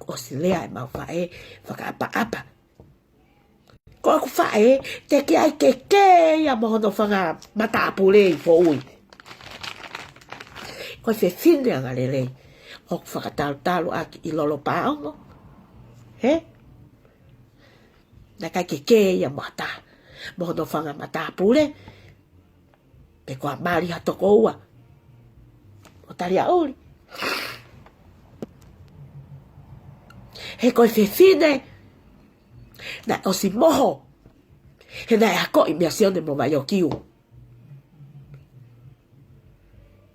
ʻOsi lea ʻemau faʻē, fakaʻapaʻapa. Ko ʻeku faʻē, teʻeki ai ke kē ia mo hono fanga matāpule ʻi Foʻui. Ko e fefine angalelei. ʻOku fakatalutalu ʻaki ʻi lolo paongo. Hē? Naʻe ʻikai ke kē ia mo ha taha. Mo hono fanga matāpule. Pe ko ha mali ha toko ua. ʻO Taliaʻuli. He ko e fefine. Naʻe ʻosi moho. He naʻe akoʻi meia Sione mo Vaiokiu.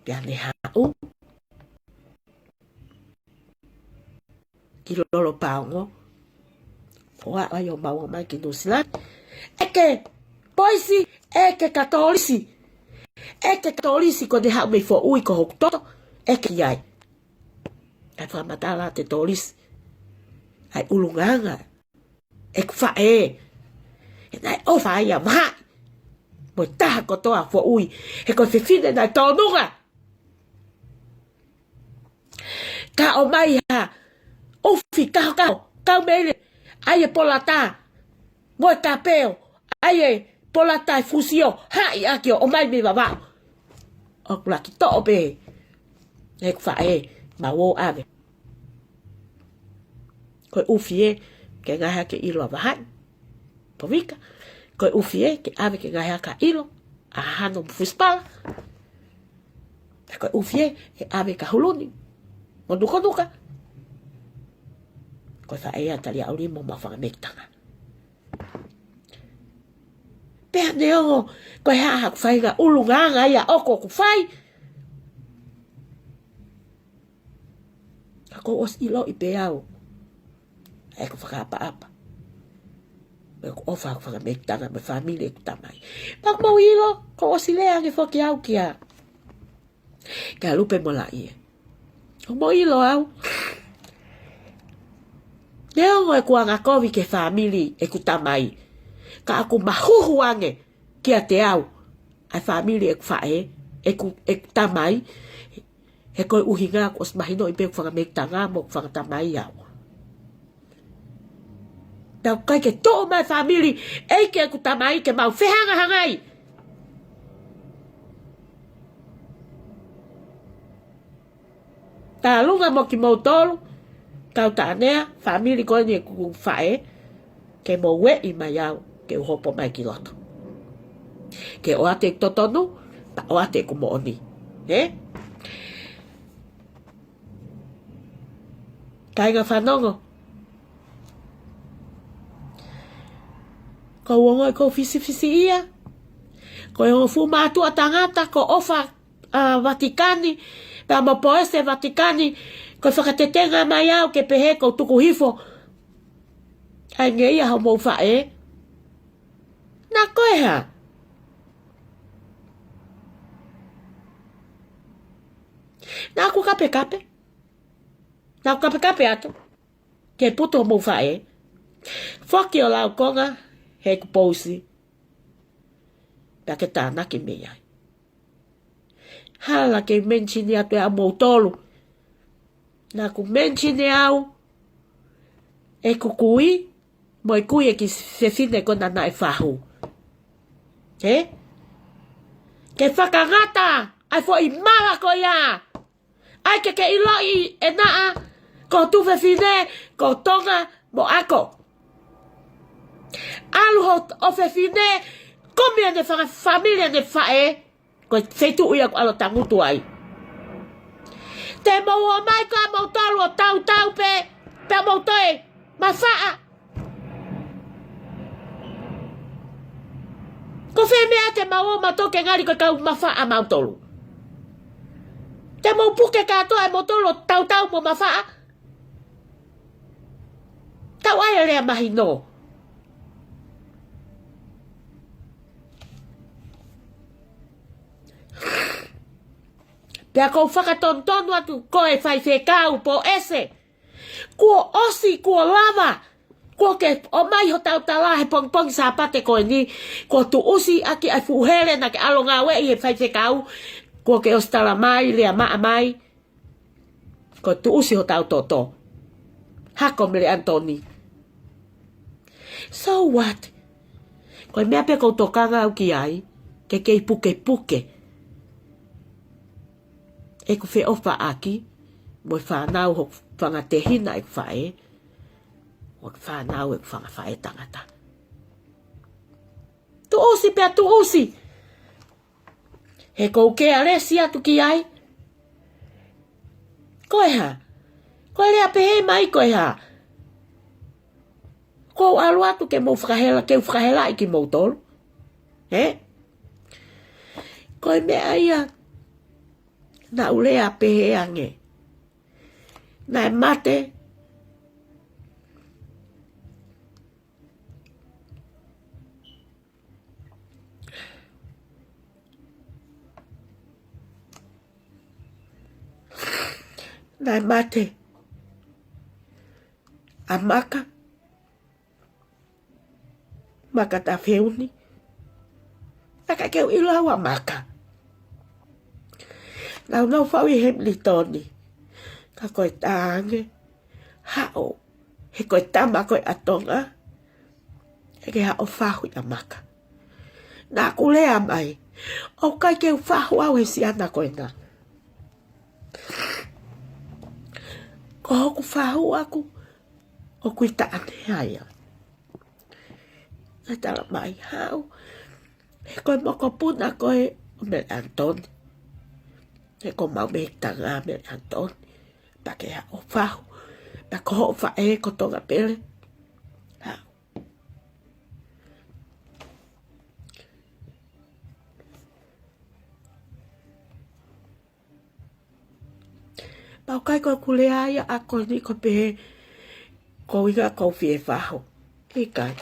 Pea ne haʻu. ki Lolopaongo. ʻO aʻu ai ʻo maʻu mai ki Nuʻusila ni. ʻEke Poisi, ʻeke Katolisi. ʻEke Katolisi ko ʻene haʻu mei Foʻui ko hoku toto. ʻEke ai. ʻAi fakamatala ʻa e Katolisi ʻa e ʻulungaanga ʻeku faʻē. He naʻe ʻofa ia ʻa Vahaʻi mo e taha kotoa Foʻui. He ko e fefine naʻe tōnunga. Ka ʻomai ha ʻufi kahokaho, kau mei ai e polata mo e kapeo, ʻai e polata e fusio, haʻi ʻaki ʻo ʻomai mei Vavaʻu. ʻOku laki toʻo pē ʻeku faʻē, mau ō ʻave. Ko e ʻufi ē ke ngaohi hake ʻilo ʻa Vahaʻi, Povika. Ko e ʻufi ē ke ʻave ke ngaohi hake ʻilo ʻa Hano mo Fusipala. Ko e ʻufi ē ke ʻave kia Huluni mo Nukanuka. Ko e faʻē ʻa Taliaʻuli mo Mafangamekitanga. Pea neongo ko e hā haku faʻahinga ʻulungaanga ia ʻoku ou fai, ka kuo u ʻosi ʻiloʻi pē au ʻa ʻeku fakaʻapaʻapa, ʻeku ʻofa Mafangamekitanga mo e fāmili ʻeku tamai. Pea ʻoku mou ʻilo, kuo u ʻosi lea ange foki au kia, kia Lupe mo Laʻie. ʻOku mou ʻilo au, neongo ʻeku angakovi ki he fāmili ʻeku tamai, ka ʻoku mahuhu ange kiate au ʻa e fāmili ʻeku faʻē, ʻeku, ʻeku tamai. He ko e ʻuhinga kuo ʻosi mahinoʻi pē ʻeku fanga mekitanga mo ʻeku fanga tamai au. Pea ʻoku ʻikai ke toʻo mai fāmili ʻeiki ʻeku tamai ke mau fehangahangai. Tālunga mo kimoutolu kau tānea, fāmili ko eni ʻeku faʻē, ke mou ueʻi mai au ke u hopo mai ki loto, ke ʻoatu ʻeku totonu, pea ʻoatu ʻeku moʻoni. Ē? Kāinga fanongo, ko e ongo ʻeku fisifisiʻia, ko e ongo fuʻu mātuʻa tangata, ko ʻOfa ʻa Vatikani, pea mo Poese Vatikani, ko e fakatetenga mai au ke pehē ʻoku ou tuku hifo ʻa e ngeia hoʻomou faʻē. Naʻa ko e hā? Naʻa ku kapekape. Naʻa ku kapekape atu ke putu hoʻomou faʻē. Foki ʻo laukonga heʻeku pousi, pea ke tānaki mei ai. Hala ke mention atu ʻe au moutolu. Naʻa ku mention ʻe au ʻeku kui, mo e kui ʻeku kiʻi fefine ko ena naʻe fahu. Ē? Ke fakangata ʻa e foʻi mala ko ia. ʻAi ke ke ʻiloʻi ʻe naʻa, ko ho tuofefine, ko Tonga mo ʻAko. ʻAlu ho tuofefine, kumi ʻene fanga fāmili ʻene faʻē, ko e feituʻu ia ʻoku ʻalu ʻo tangutu ai. Te mou ō mai ko ā moutolu ʻo tautau pē, pea mou toe mafaʻa. Ko fē meʻa te mau ō mautolu ke ngali ko e kau mafaʻa mautolu? Te mou puke kātoa ʻe moutolu ʻo tautau mo mafaʻa. Tau ʻai e lea mahino. Pea ʻoku ou fakatonutonu atu, ko e faifekau Poese, kuo ʻosi, kuo lava, kuo ke ʻomai hotau tala he pongipongi Sāpate ko eni, kuo tuʻusi ʻaki ʻa e fuʻu hele naʻa ke ʻalu ʻo ngāueʻi he faifekau, kuo ke ʻosi tala mai, lea maʻa mai, kuo tuʻusi hotau toto. Hako Mele ʻAnitoni. So what? Ko e meʻa pē ʻoku ou tokanga au ki ai, ke kei pukepuke ʻeku feʻofaʻaki mo e fānau hoku fanga tehina ʻeku faʻē, mo e fānau ʻeku fanga faʻē tangata. Tuʻusi pea tuʻusi. He ʻoku ou kea lesi atu ki ai. Ko e hā? Ko e lea pehē mai ko e hā? ʻOku ou ʻalu atu ke mou fakahela, ke u fakahelaʻi kimoutolu. Ē? Ko e meʻa ia naʻa ku lea pehē ange. Naʻe mate Naʻe mate ʻa Maka, Maka Tafeuni. Naʻe ʻikai ke u ʻilo au ʻa Maka. Naʻa ku nofo au ʻi Hemilitoni. Ka ko e tā ange, haʻu, he ko e tama ko ē ʻa Tonga, he ke haʻu ʻo fahu ʻia Maka. Naʻa ku lea mai, ʻoku ʻikai ke u fahu au he siana ko ena. Ko hoku fahu ʻaku, ʻoku ʻi Taʻanea ia. Naʻe talamai, haʻu, he ko e mokopuna ko ē ʻo Mele ʻAnitoni. He ko homau mehikitanga ʻa Mele ʻAnitoni. Pea ke haʻu ʻo fahu. Pea ko hoʻo faʻē ko Tongapele. Haʻu. Pea ʻoku ʻikai ko ʻeku lea ia ʻaʻaku ni ko e pehē ko e ʻuhinga ʻoku ou fie fahu. ʻIkai.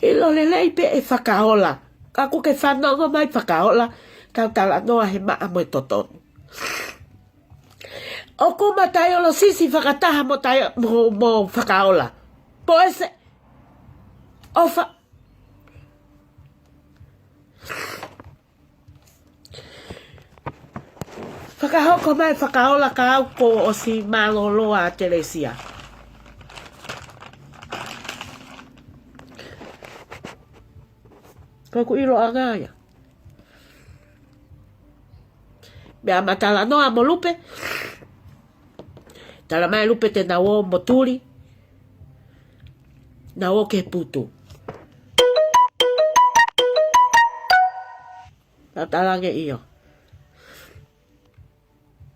ʻIlo lelei pē ʻe Fakaola. Ka ʻoku ke fanongo mai Fakaola, tau talanoa he maʻa mo e totonu. ʻOku ma taiolo sisi fakataha mo tai-, mo, mo Fakaola. Poese. ʻOfa. Fakahoko mai Fakaola ka au kuo ʻosi mālōlō ʻa Telesia. Ko ʻeku ʻiloʻanga ia. Pea ma talanoa mo Lupe. Talamai ʻe Lupe te nau ō mo Tuli. Nau ō ki he putu. Naʻa ku talaange ʻio.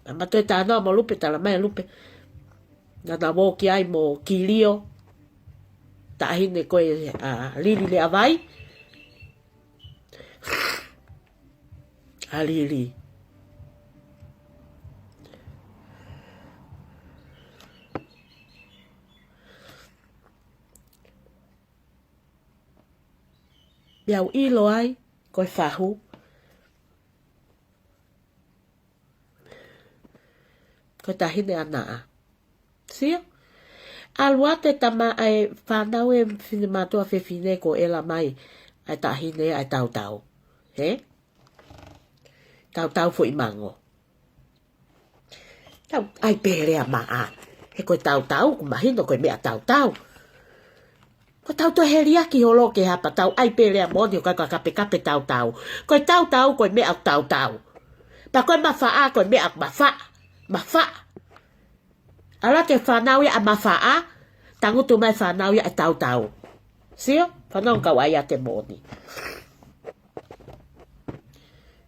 Naʻa ma toe talanoa mo Lupe, talamai ʻe Lupe naʻa nau ō ki ai mo Kilio, taʻahine ko ē ʻa Lili Leavai. ʻA Lili. Pea u ʻilo ai ko e fahu, ko e taʻahine ʻa Naʻa. Sio? ʻAlu atu e tama ʻa e fānau e finemātuʻa fefine ko ʻEla mai ʻa e taʻahine ʻa e tautau. He? Tautau foʻi mango. Tau ʻai pē lea maʻa. He ko e tautau, ʻoku mahino ko e meʻa tautau. Ko e tautau he liʻaki holo ke hapa tau ʻai pē lea moʻoni ʻoku ʻikai ko e kapekape tautau. Ko e tautau, ko e meʻa ʻoku tautau. Pea ko e mafaʻa, ko e meʻa ʻoku mafaʻa. Mafaʻa. ʻAlu atu e fānau ia ʻa mafaʻa, tangutu mai fānau ia ʻa e tautau. Sio? Fānau kau ʻai ʻa e moʻoni.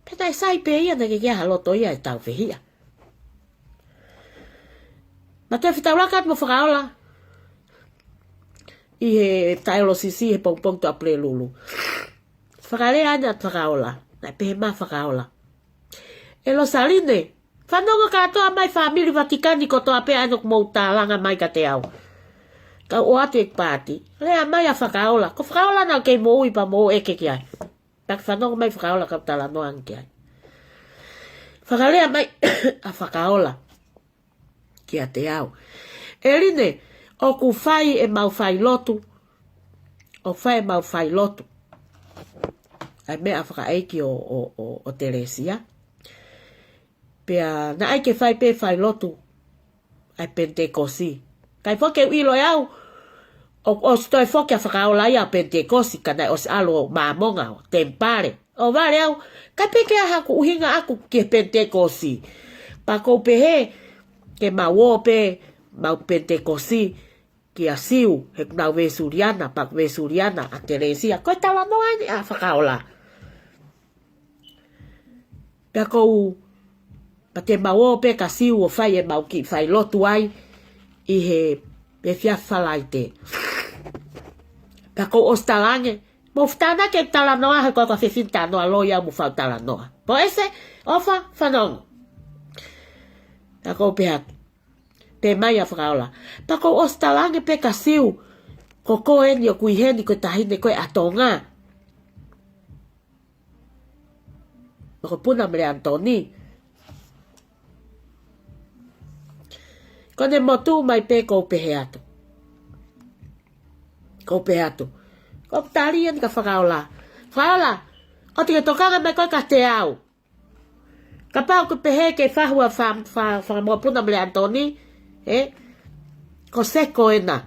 Pea naʻe sai pē ia naʻe ʻikai ke ʻi ai ha loto ia ʻe tau fehiʻa. Ma toe fetaulaki atu mo Fakaola. ʻI he taʻeolo sisi he pongipongi Tuʻapulelulu. Fakalea ʻana ʻa Fakaola. Naʻe pehē mai ʻa Fakaola, ʻE Losaline, fanongo kātoa mai fāmili Vatikani kotoa pē ʻa ena ʻoku mou tālanga mai kiate au. Kau ʻoatu e paati. Lea mai ʻa Fakaola. Ko Fakaola naʻa ku kei moʻui pea mou ʻeke ki ai. Pea ke fanongo mai Fakaola kau talanoa ange ki ai. Fakalea mai ʻa Fakaola kiate au. ʻEline, ʻoku fai ʻemau failotu. ʻOku fai ʻemau failotu. ʻA e meʻa fakaʻeiki ʻo, ʻo, ʻo, ʻo Telesia. Pea naʻe ʻikai ke fai pē failotu ʻa e Penitekosi. ʻIkai foki ke u ʻilo ʻe au, ʻo, ʻosi toe foki ʻa Fakaola ia ʻo Penitekosi, ka naʻe ʻosi ʻalu ʻo Māmonga ʻo temipale. ʻO vale au, ʻikai pē ke ʻi ai haku ʻuhinga ʻaʻaku ki he Penitekosi. Pea ʻoku ou pehē, ke mau ō pē, mau Penitekosi, kia Siu, he ʻoku nau Uēsiliana, pea ʻoku Uēsiliana ʻa Telesia. Ko e talanoa eni ʻa Fakaola. Pea ʻoku ou, pea te mau ō pē kia Siu ʻo fai ʻemau kiʻi failotu ai ʻi he, he efiafi Falaite. Pea ʻoku ou ʻosi talaange, mou fetaulaki e talanoa he ko e ko e fefine talanoa loi au mo fau talanoa. Poese, ʻofa, fanongo. Pea ʻoku ou pehē atu. Pehē mai ʻa Fakaola. Pea ʻoku ou ʻosi talaange pē kia Siu, ko koe eni ʻoku ʻi heni ko e taʻahine ko ē ʻa Tonga. Mokopuna Mele ʻAnitoni. Ko ʻene motu mai pē ʻoku ou pehē atu. ʻOku ou pehē atu. ʻOku ou tali eni kia Fakaola. Fakaola, ʻoua te ke tokanga mai koe kiate au. Kapau ʻoku pehē ke fahu ʻa Fa-, Fa-, Fakamokopuna mo Lea ʻAnitoni, ē? Ko Seko ena.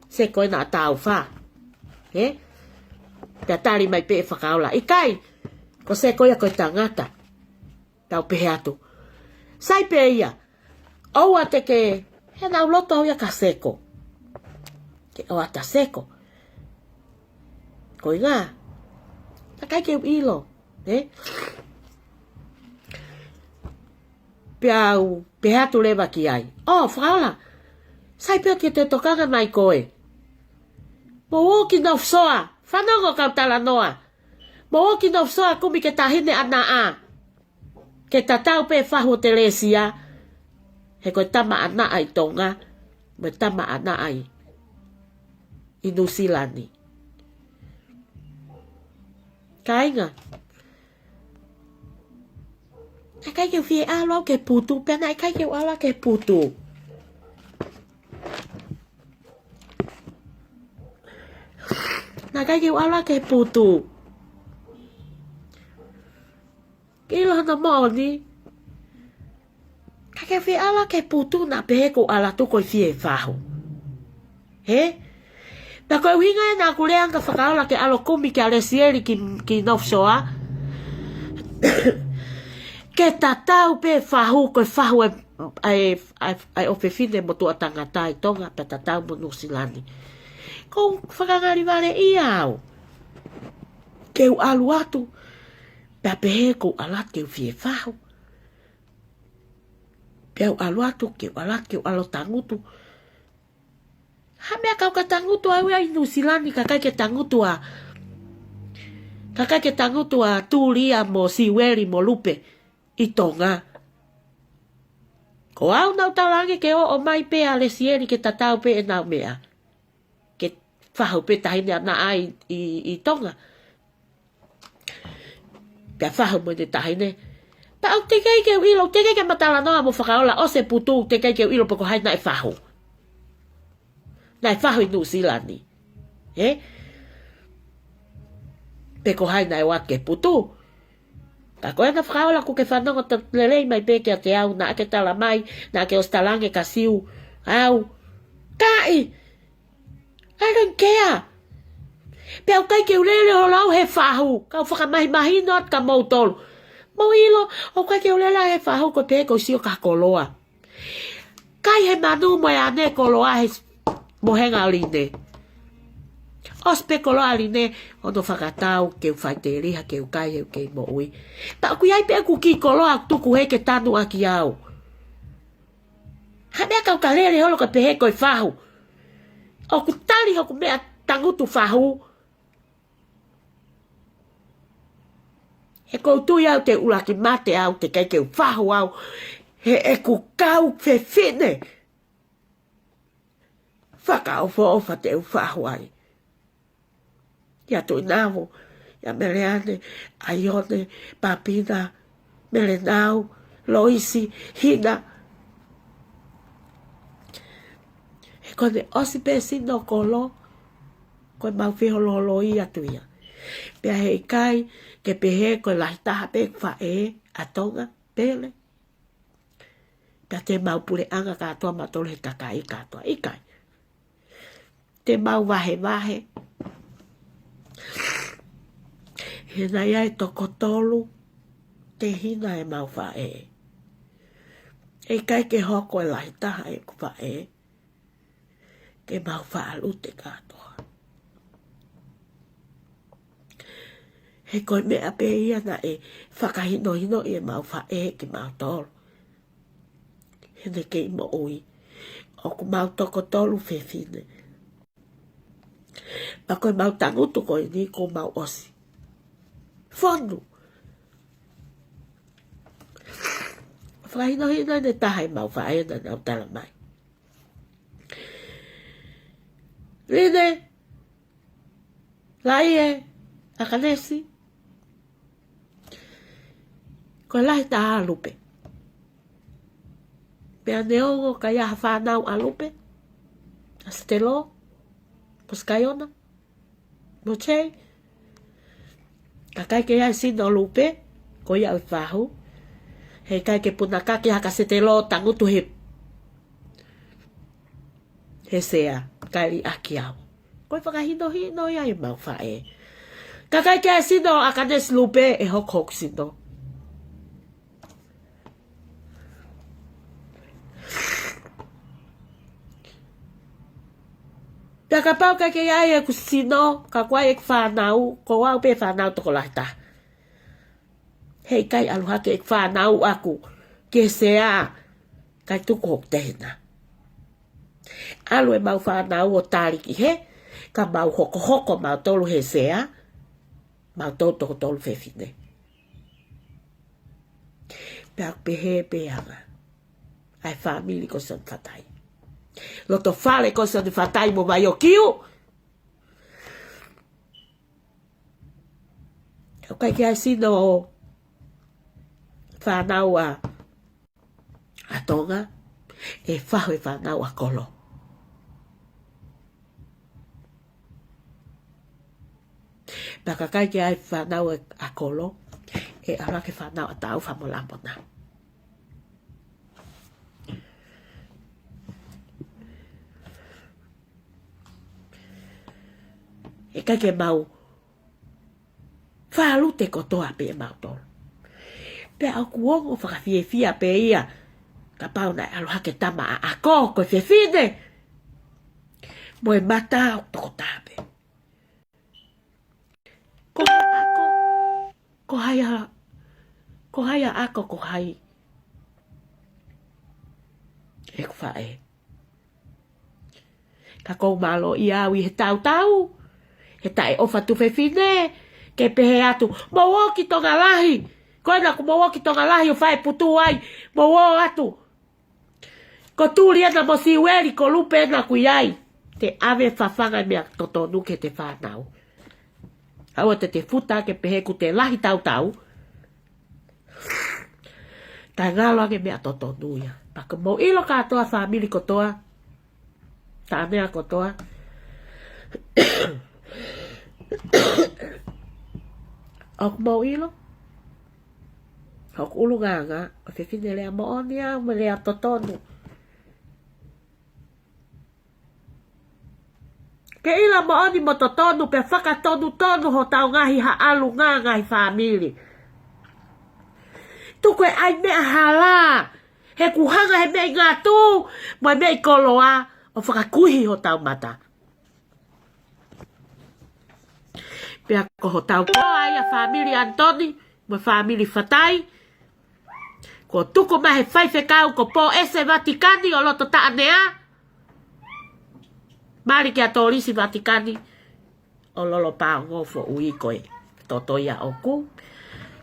Seko ena ʻa Tāufa. Ē? Pea tali mai pē ʻe Fakaola. ʻIkai, ko Seko ia ko e tangata. Tau pehē atu. Sai pē ia. ʻOua te ke, he naʻá ku loto au ia kia Seko. Ke ʻoatu ʻa Seko. Ko e ʻuhinga. Naʻe ʻikai ke u ʻilo. Ē? Pea u pehē atu leva ki ai. ʻŌ, Fakaola. Sai pē ʻoua te ke tokanga mai koe. Mou ō ki North Shore. Fanongo kau talanoa. Mou ō ki North Shore kumi ki he taʻahine ʻa Naʻa. Ke tatau pē fahu ʻo Telesia. He ko e tama ʻa Naʻa ʻi Tonga. Mo e tama ʻa Naʻa ʻi, ʻi Nuʻusila ni. Kāinga. Naʻe ʻikai ke u fie ʻalu au ki he putu, pea naʻe ʻikai ke u ʻalu au ki he putu. Naʻe ʻikai ke u ʻalu au ki he putu. Ke ʻilo hono moʻoni. ʻIkai ke u fie ʻalu au ki he putu naʻa pehē ʻoku ou ʻalu atu ko e fie fahu. Hē? Pea ko e ʻuhinga ia naʻá ku lea ange kia Fakaola ke ʻalu ʻo kumi kia Lesieli ki, ki North Shore. Ke tatau pē fahu, ko e fahu ʻa e, ʻa e, ʻa e, ʻa e ʻofefine mo e tuʻa tangata ʻi Tonga, pea tatau mo Nuʻusila ni. ʻOku ou fakangalivaleʻia au. Ke u ʻalu atu, pea pehē ʻoku ou ʻalu atu ke u fie fahu. Pea u ʻalu atu, ke u ʻalu atu, ke u ʻalu ʻo tangutu. Ha meʻa kau ka tangutu au ia ʻi Nuʻusila ni, ka ʻikai ke tangutu ʻa, ka ʻikai ke tangutu ʻa Tulia mo Siueli mo Lupe ʻi Tonga. Ko au naʻá ku talaange ke ō mai pē ʻa Lesieli ke tatau pē ʻenau meʻa. Ke fahu pē taʻahine ʻa Naʻa ʻi, ʻi, ʻi Tonga. Pea fahu mo ʻene taʻahine. Pea ʻoku teʻeki ke u ʻilo, teʻeki ke ma talanoa mo Fakaola ʻosi e putu, teʻeki ke u ʻilo pe ko hai naʻe fahu. Naʻe fahu ʻi Nuʻusila ni. Ē? Pe ko hai naʻe ō atu ki he putu. Ka ko ena Fakaola ʻoku ke fanongo ta-, lelei mai pē kiate au, naʻá ke tala mai, naʻá ke ʻosi talaange kia Siu, au. Kaʻi, I don't care. Pea ʻoku ʻikai ke u lele holo au he fahu, kau fakamahimahino atu kia moutolu. Mou ʻilo, ʻoku ʻikai ke u lele he fahu ko e pehē ʻoku ou sio ki ha koloa. Kai he manu mo e ane koloa he s-, mohenga ʻo Line. ʻOsi pē koloa ʻa Line, hono fakatau ke u faʻiteliha ke u kai he ʻoku kei moʻui. Pea ʻoku ʻi ai pē ʻeku kiʻi koloa ʻoku tuku hē ke tanu ʻaki au. Ha meʻa kau ka lele holo ka pehē ko e fahu. ʻOku tali hoku meʻa tangutu fahu. He ʻoku ou tui au te u ʻuluaki mate au, teʻeki ke u fahu au. He ʻeku kau fefine fakaʻofoʻofa te u fahu ai. ʻIa Tuʻinau, ʻia Meleane, ʻAione, Papina, Melenau, Loisi, Hina. He ko ʻene ʻosi pē sino kolo, ko ʻemau fehololoi atu ia. Pea heʻikai ke pehē ko e lahi taha pē faʻē ʻa Tonga, Pele. Pea te mau puleʻanga kātoa mautolu he kakai kātoa. ʻIkai. Te mau vahevahe. He naʻe ʻi ai e toko tolu tehina ʻemau faʻē. ʻE ʻikai ke hoko e lahi taha ʻeku faʻē ke mau faʻa lute kātoa. He ko e meʻa pē ia naʻe fakahinohinoʻi ʻemau faʻē kimautolu. Heʻene kei moʻui. ʻOku mau toko tolu fefine. Pea ko ʻemau tangutu ko eni kuo mau ʻosi fonu. Fakahinohino ʻe he taha ʻemau faʻē naʻa nau tala mai. Line, Laie, ʻAkanesi. Ko e lahi taha ʻa Lupe. Pea neongo ka ʻi ai ha fānau ʻa Lupe, ʻa Setelo, Posikaiona, mo Jay, ka ʻikai ke ʻi ai e sino ʻo Lupe, ko ia ʻoku fahu, heʻikai ke punakaki hake ʻa Setelo ʻo tangutu he, he sea, kae liʻaki au. Ko e fakahinohino ia ʻemau faʻē. Ka ʻikai ke ʻi ai e sino ʻo ʻAkanesi Lupe ʻe hokohoko sino. Pea kapau ʻikai ke ʻi ai ʻeku sino, ka ʻoku ʻi ai ʻeku fānau, ko au pē fānau tokolahi taha. Heʻikai ʻalu hake ʻeku fānau ʻaʻaku ki he sea, kae tuku hoku tehina. ʻAlu ʻemau fānau ʻo tali ki hē, ka mau hokohoko mautolu he sea, mautolu toko tolu fefine. Pea ʻoku pehē pē ʻa e anga ʻa e fāmili ko Sione Fatai. Loto fale ko Sione Fatai mo Vaiokiu. ʻOku ʻikai ke ʻi ai e sino ʻo fānau ʻa, ʻa Tonga, ʻe fahu e fānau ʻa Kolo. Pea ka ʻikai ke ʻi ai e fānau ʻa Kolo, ʻe ʻalu hake e fānau ʻa Taufa mo Lamona. ʻE ʻikai ke mau fālute kotoa pē ʻemautolu. Pea ʻoku ongo fakafiefia pē ia, kapau naʻe ʻalu hake e tama ʻa ʻAko, ko e fefine. Mo e mata ʻoku toko taha pē. Ko hai ʻa ʻAko, ko hai ʻa, ko hai ʻa ʻAko, ko hai ʻeku faʻē. Ka ʻoku ou mālōʻia au ʻi he tautau, he taʻeʻofa tuofefine, ke pehē atu, mou ō ki Tonga Lahi, ko ena kuo mou ō ki Tonga Lahi ʻo fai e putu ai, mou ō atu. Ko Tuliana mo Siueli, ko Lupe ena ʻoku ʻi ai. Te ʻave fafanga e meʻa totonu ki heʻete fānau. ʻAua te te futa ke pehē kuo te lahi tautau. Kae ngalo ange e meʻa totonu ia. Pea ʻoku mou ʻilo kātoa fāmili kotoa, taʻane kotoa. ʻOku mou ʻilo. Hoku ʻulungaanga, ko e fefine lea moʻoni au mo e lea totonu. Ke ʻilo moʻoni mo totonu pea fakatonutonu hotau ngaahi haʻalunga ngaahi fāmili. Tuku e ʻai meʻa hala, he kuo hanga he meʻi ngatu, mo e meʻi koloa, ʻo fakakuihi hotau mata. Pea ko hotau koa ia fāmili Anitoni, mo e fāmili Fatai. Kuo tuku mai he faifekau ko Pōʻese Vatikani ʻo loto Taʻanea. Mali kia Tōlisi Vatikani ʻo lolo pāongo foʻui ko e toto ia ʻoku.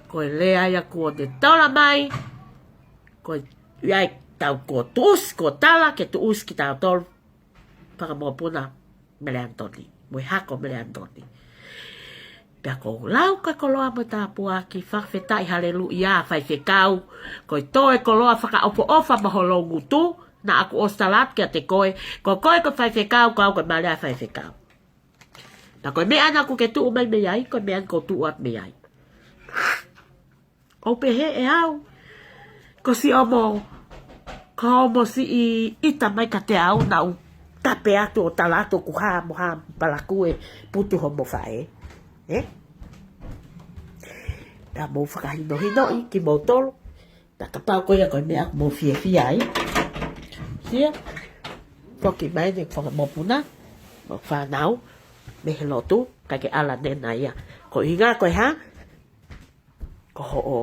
Ko e lea ia kuo ne tola mai. Ko e ia e tau kuo tuʻusi, kuo tala ke tuʻusi kitautolu. Fakamokopuna Mele Anitoni, mo e hako Mele Anitoni. Pea ʻoku ou lau ka koloa mo e tāpuaki, fakafetaʻi haleluʻia faifekau, ko e toe koloa fakaʻofoʻofa mo ho loungutu, naʻa ku ʻosi tala atu kiate koe, ko koe ko e faifekau, ko au ko e mali ʻa e faifekau. Pea ko e meʻa naʻa ku ke tuʻu mai mei ai, ko e meʻa ʻoku ou tuʻu atu mei ai. ʻOku pehē ʻe au. Ko siʻomo, ko homo siʻi ʻita mai kiate au naʻa ku tape atu ʻo tala atu ʻoku hā mo hā palakū e putu homo faʻē. Ē? Pea mou fakahinohinoʻi kimoutolu. Pea kapau ko ia ko e meʻa ʻoku mou fiefia ai. Sia. Foki mai eni fakamokopuna. Mo e fānau. Mei he lotu. Kae ke ʻalu ʻanenai ia. Ko e ʻuhinga ko e hā? Ko hoʻo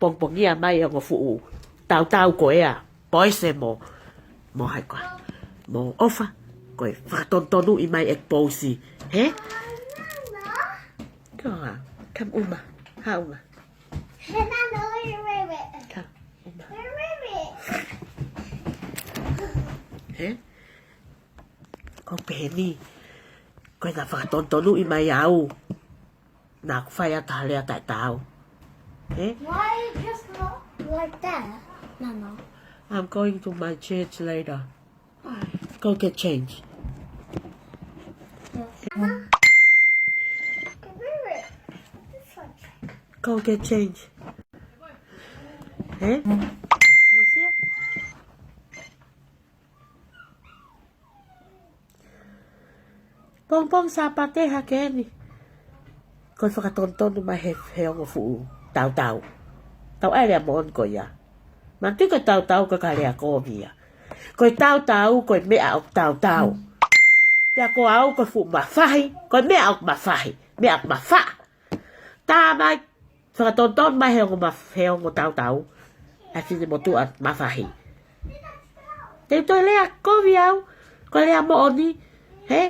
pongipongia mai ʻo e ongo fuʻu tautau ko ē ʻa Pōʻese mo, mo hai koā, mo ʻOfa, ko e fakatonutonu mai e pousi, hē? Ko e hā, come uma, haʻu uma. Come uma. Hē? Ko e pehē ni, ko ena fakatonutonu mai au. Naʻa ku fai atu ha lea taʻetaau. Ē? Why just not like that? No, no. I'm going to my church later. Go get change. Go get change. Eh? Lucia? Pongipongi Sāpate hake eni. Ko e fakatonutonu mai he, he ongo fuʻu tautau. Tau ʻai e lea moʻoni ko ia. Manatuʻi ko e tautau ko e ka lea kovi ia. Ko e tautau, ko e meʻa ʻoku tautau. Pea ko au ko e fuʻu mafahi, ko e meʻa ʻoku mafahi, meʻa ʻoku mafaʻa. Tā mai, fakatonutonu mai he ongo maf-, he ongo tautau. ʻA e finemotuʻa mafahi. Te u toe lea kovi au, ko e lea moʻoni, he?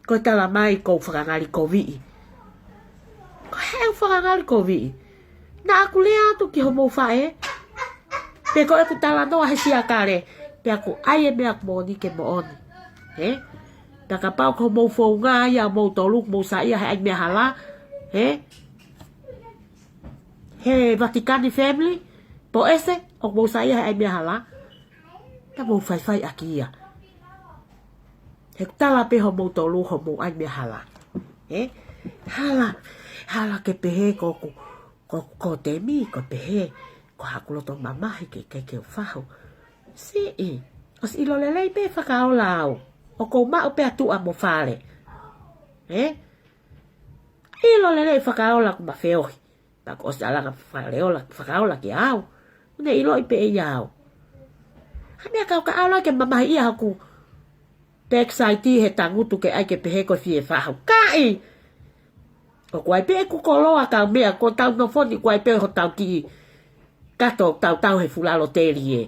Ko e tala mai ʻoku ou fakangalikoviʻi. Ko e hā ʻeku fakangalikoviʻi? Naʻa ku lea atu ki hoʻomou faʻē. Pe ko ʻeku talanoa he siakale. Pea ʻoku ʻai e meʻa ʻoku moʻoni ke moʻoni. He? Pea kapau ko hoʻomou founga ia ʻomoutolu, mou saiʻia he ʻai meʻa hala. He? He Vatikani family. Poese, ʻoku mou saiʻia he ʻai meʻa hala. Pea mou faifai ʻaki ia. He ʻoku tala pē hoʻomoutolu, hoʻomou ʻai meʻa hala. He? Hala, hala ke pehē ko ʻeku, ko ʻeku kotemi, ko e pehē, ko haʻaku loto mamahi ke, ke, ke u fahu. Siʻi, ʻosi ʻilo lelei pē Fakaola au. ʻOku ou maʻu pē ʻa tuʻa mo fale. He? ʻIlo lelei Fakaola ʻoku ma feohi. Pea kuo ʻosi ʻalu ange Fakaola, Fakaola kia au. ʻOku ne ʻiloʻi pē ʻe ia au. Ha meʻa kau ka ʻalu ai ke mamahiʻia hoku backside he tangutu ke ʻai ke pehē ko e fie fahu. Kaʻi! ʻOku ʻi ai pē ʻeku koloa kau meʻa ko ʻetau nofo ni ʻoku ʻi ai pē hotau kiʻi kato tautau he fuʻu lalo teli ē.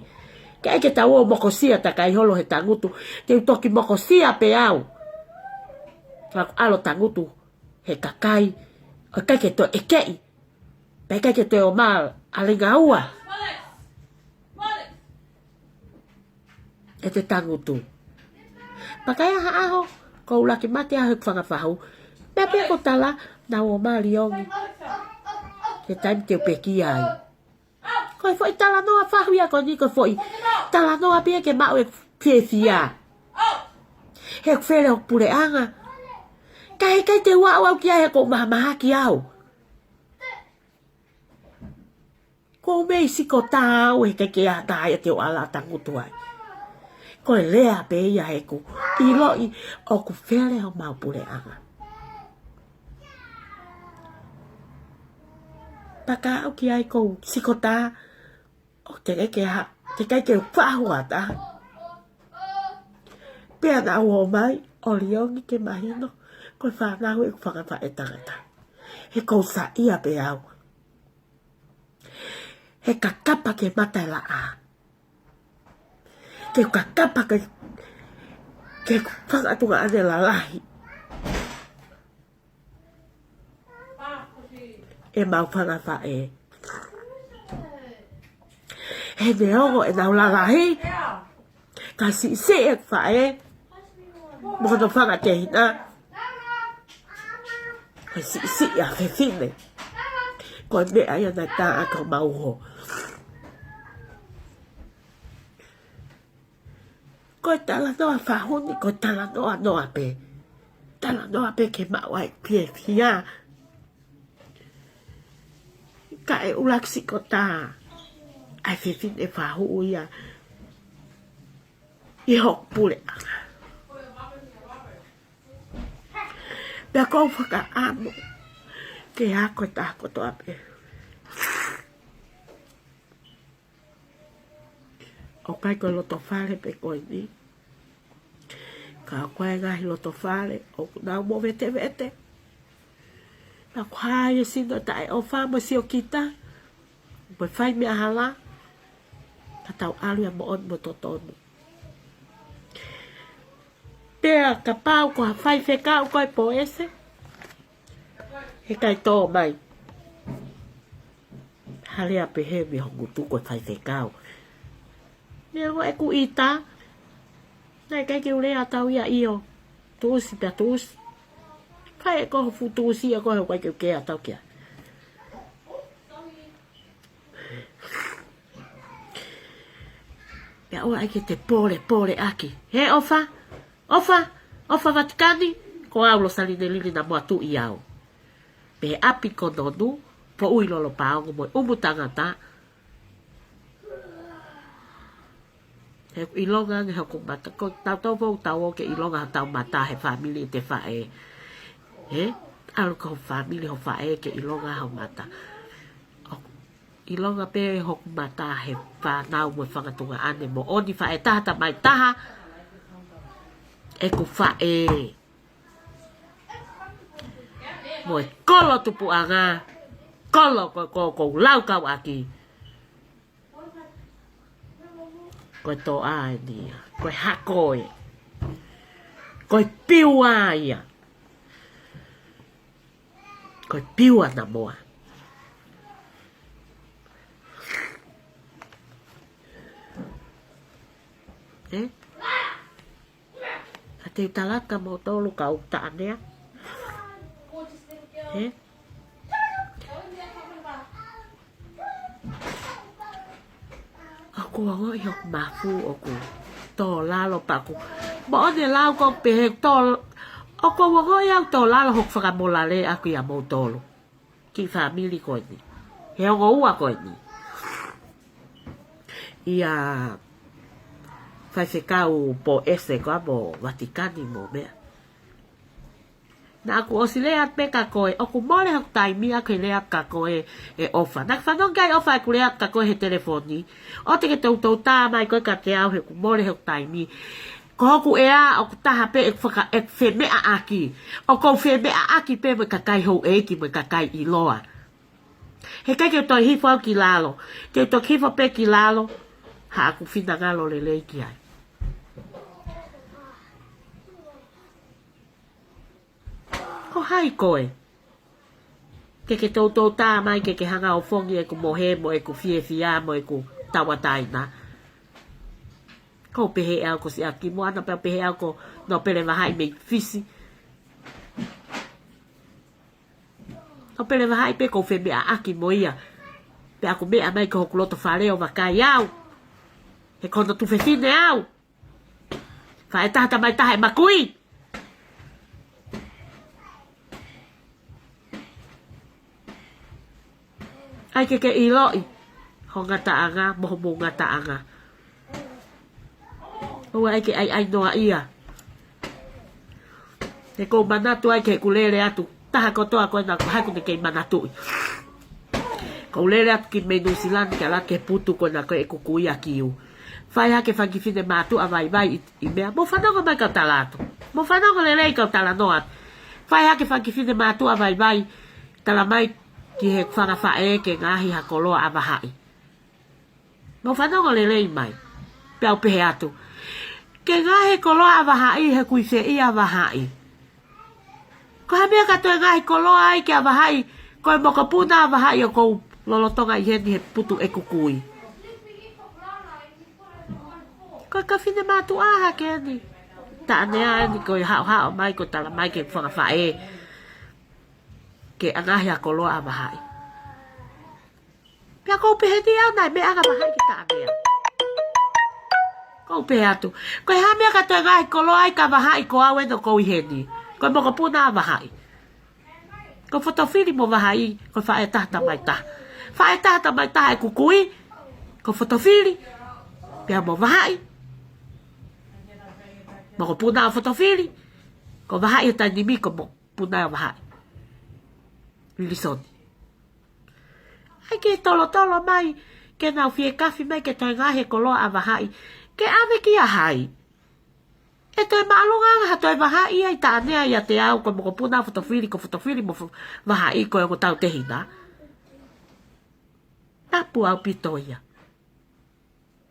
Ke ʻai ke tau ō ʻo mokosia takai holo he tangutu. Te u toki mokosia pē au. Ka ʻalu ʻo tangutu he kakai. ʻOku ʻikai ke toe ʻekeʻi. Pea ʻikai ke toe ō mai ʻa e lea ʻe ua. ʻE te tangutu. Pea ka ʻi ai ha ʻaho, ʻoku ou laki mate au he ʻeku fanga fahu. Meʻa pē ʻoku tala, naʻa ō mai ʻa Liongi. He taimi te u pekia ai. Ko e foʻi talanoa fahu ia ko eni ko e foʻi talanoa pē ia ke maʻu e fiefia. He ʻoku fele hoku puleʻanga. Ka heʻikai te u aʻu au ki ai he ʻoku ou mahamahaki au. ʻOku ou mei sikotā au he ʻikai ke ʻi ai ha taha ia te u ʻalu ʻo tangutu ai. Ko e lea pē ia heʻeku ʻiloʻi ʻoku fele homau puleʻanga. Pea ka aʻu ki ai ʻoku ou sikotā, ʻoku teʻeki ke ha, teʻeki ke u fahu ha taha. Pea naʻa ō mai ʻa Liongi ke mahino, ko e fānau ʻeku fanga faʻētangata. He ʻoku ou saiʻia pē au. He kakapa ke mata e laʻā. Ke kakapa ke, ke fanga tuongaʻane lalahi. ʻEmau fanga faʻē. He neongo ʻenau lalahi. Ka siʻisiʻi e faʻē. Mo hono fanga tehina. Ko e siʻisiʻi ʻa e fefine. Ko e meʻa ia naʻe tā atu homau uho. Ko e talanoa fahu ni, ko e talanoa noa pē. Talanoa pē ke maʻu ai e fiefia. Ka ʻe ʻuluaki sikotā ʻa e fefine fahu ia ʻi hoku puleʻanga. Pea ʻoku ou fakaʻamu ke ako e taha kotoa pē. ʻOku ʻikai ko e loto fale pē ko eni. Ka ʻoku ʻi ai e ngaahi loto fale ʻoku nau movetevete. Pea ʻoku hā ʻa e sino taʻeʻofa mo e siokita. Mo e fai meʻa hala. Ka tau ʻalu ia moʻoni mo totonu. Pea kapau ko ha faifekau ko e poese. He ʻikai tō mai ha lea pehē mei ho ngutu ko e faifekau. Neongo ʻeku ʻita, naʻe ʻikai ke u lea ʻatau ia ʻio. Tuʻusi pea tuʻusi. Fai ʻe koe ho fuʻu tuʻusi ʻa koe he ʻoku ʻikai ke u kea ʻatau ki ai. Pea ʻoua ʻai ke te pole, pole ʻaki. He ʻofa, ʻofa, ʻofa Vatikani, ko au Losaline Lili Namoa Tuʻiau. Pea ʻapi ko Nonu, Foʻui Lolo Paongo mo e ʻUmu Tangata. He ʻilonga ange hoku mata, ko tautau foʻou tau ō ke ʻilonga hotau mata he fāmili ʻete faʻē. He, ʻalu ko ho fāmili ho faʻē ke ʻilonga ho mata. ʻOku ʻilonga pē hoku mata he fānau mo e fanga tuongaʻane moʻoni, faʻē taha tamai taha ʻeku faʻē. Mo e kolo tupuʻanga, kolo ko, ko, ko lau kau ʻaki. Ko e toʻa eni ia, ko e hako ē. Ko e piua ia. Ko e piua Namoa. Ē? Ka te u tala atu kia moutolu kau Taʻanea. Ē? ʻOku ou ongoʻi hoku mafu ʻoku tō lalo pea ʻoku moʻoni e lau ko pehē tō, ʻoku ou ongoʻi au tō lalo hoku fakamolale ʻaku ia moutolu. Ki fāmili ko eni. He ongo ua ko eni. ʻIa faifekau Poese ko ā mo Vatikani mo meʻa. Naʻa ku ʻosi lea atu pē kia koe, ʻoku mole hoku taimi ʻaku he lea atu kia koe ʻe ʻofa. Naʻa ke fanongo ki ai ʻofa ʻeku lea atu kia koe he telefoni. ʻOua te ke toutou tā mai koe kiate au he ʻoku mole hoku taimi. Ko hoku ʻea ʻoku taha pē ʻeku faka-, ʻeku femeʻaʻaki. ʻOku ou femeʻaʻaki pē mo e kakai houʻeiki mo e kakai ʻiloa. He ʻikai ke u toe hifo au ki lalo. Te u toki hifo pē ki lalo. Haʻaku finangalo lelei ki ai. Ko hai koe? Ke ke toutou tā mai ke ke hanga ʻo fongi ʻeku mohe mo ʻeku fiefia mo ʻeku tauʻatāina. Ko u pehē au ko Siaki Moana pea u pehē au ko Nōpele Vahaʻi mei Fisi. Nōpele Vahaʻi pē ko u femeʻaʻaki mo ia. Pea ʻoku meʻa mai ko hoku loto fale ʻo vakai au. He ko hono tuofefine au. Faʻē taha tamai taha ʻema kui. ʻAi ke ke ʻiloʻi ho ngataʻanga mo homou ngataʻanga. ʻOua ʻai ke ʻaiʻainoaʻia. He ko u manatu ai ki heʻeku lele atu. Taha kotoa ko ena ko hai ʻoku ne kei manatuʻi. Ko u lele atu ki mei Nuʻusila ni ke ala ke putu ko ena ko ʻeku kui ʻa Kiu. Fai hake fanga kiʻi fine mātuʻa vaivai ʻi, ʻi meʻa. Mou fanongo mai kau tala atu. Mou fanongo lelei kau talanoa atu. Fai hake fanga kiʻi fine mātuʻa vaivai. Tala mai ki he fanga faʻē ke ngaohi ha koloa ʻa Vahaʻi. Mou fanongo lelei mai. Pea u pehē atu. Ke ngaohi e koloa ʻa Vahaʻi, he kui feʻia ʻa Vahaʻi. Ko e hā e meʻa ka toe ngaohi koloa ai kia Vahaʻi, ko e mokopuna ʻa Vahaʻi ʻoku ou lolotonga ʻi heni he putu ʻeku kui. Ko e kiʻi fine mātuʻa hake eni. Taʻanea eni ko e haʻohaʻo mai ko e tala mai ki he fanga faʻē. Ke ngaohi ʻa e koloa ʻa Vahaʻi. Pea ko u pehē ni au naʻe meʻa ange ʻa Vahaʻi ki Taʻanea. Ko u pehē atu. Ko e hā e meʻa ka toe ngaohi koloa ai kia Vahaʻi ko au eni ʻoku ou ʻi heni. Ko e mokopuna ʻa Vahaʻi. Ko Fotofili mo Vahaʻi, ko e faʻē taha tamai taha. Faʻē taha tamai taha ʻeku kui, ko Fotofili, pea mo Vahaʻi. Mokopuna ʻo Fotofili, ko Vahaʻi he taimi ni ko mokopuna ʻo Vahaʻi. Lilisoni. ʻAi ke tolotolo mai, ke nau fiekafi mai ke toe ngaohi e koloa ʻa Vahaʻi. Ke ʻave kia hai. ʻE toe māʻolunga ange ha toe Vahaʻi ʻi Taʻanea ʻiate au ko e mokopuna ʻo Fotofili, ko Fotofili mo Fo-, Vahaʻi ko e ongo tautehina. Tapu ʻaupito ia.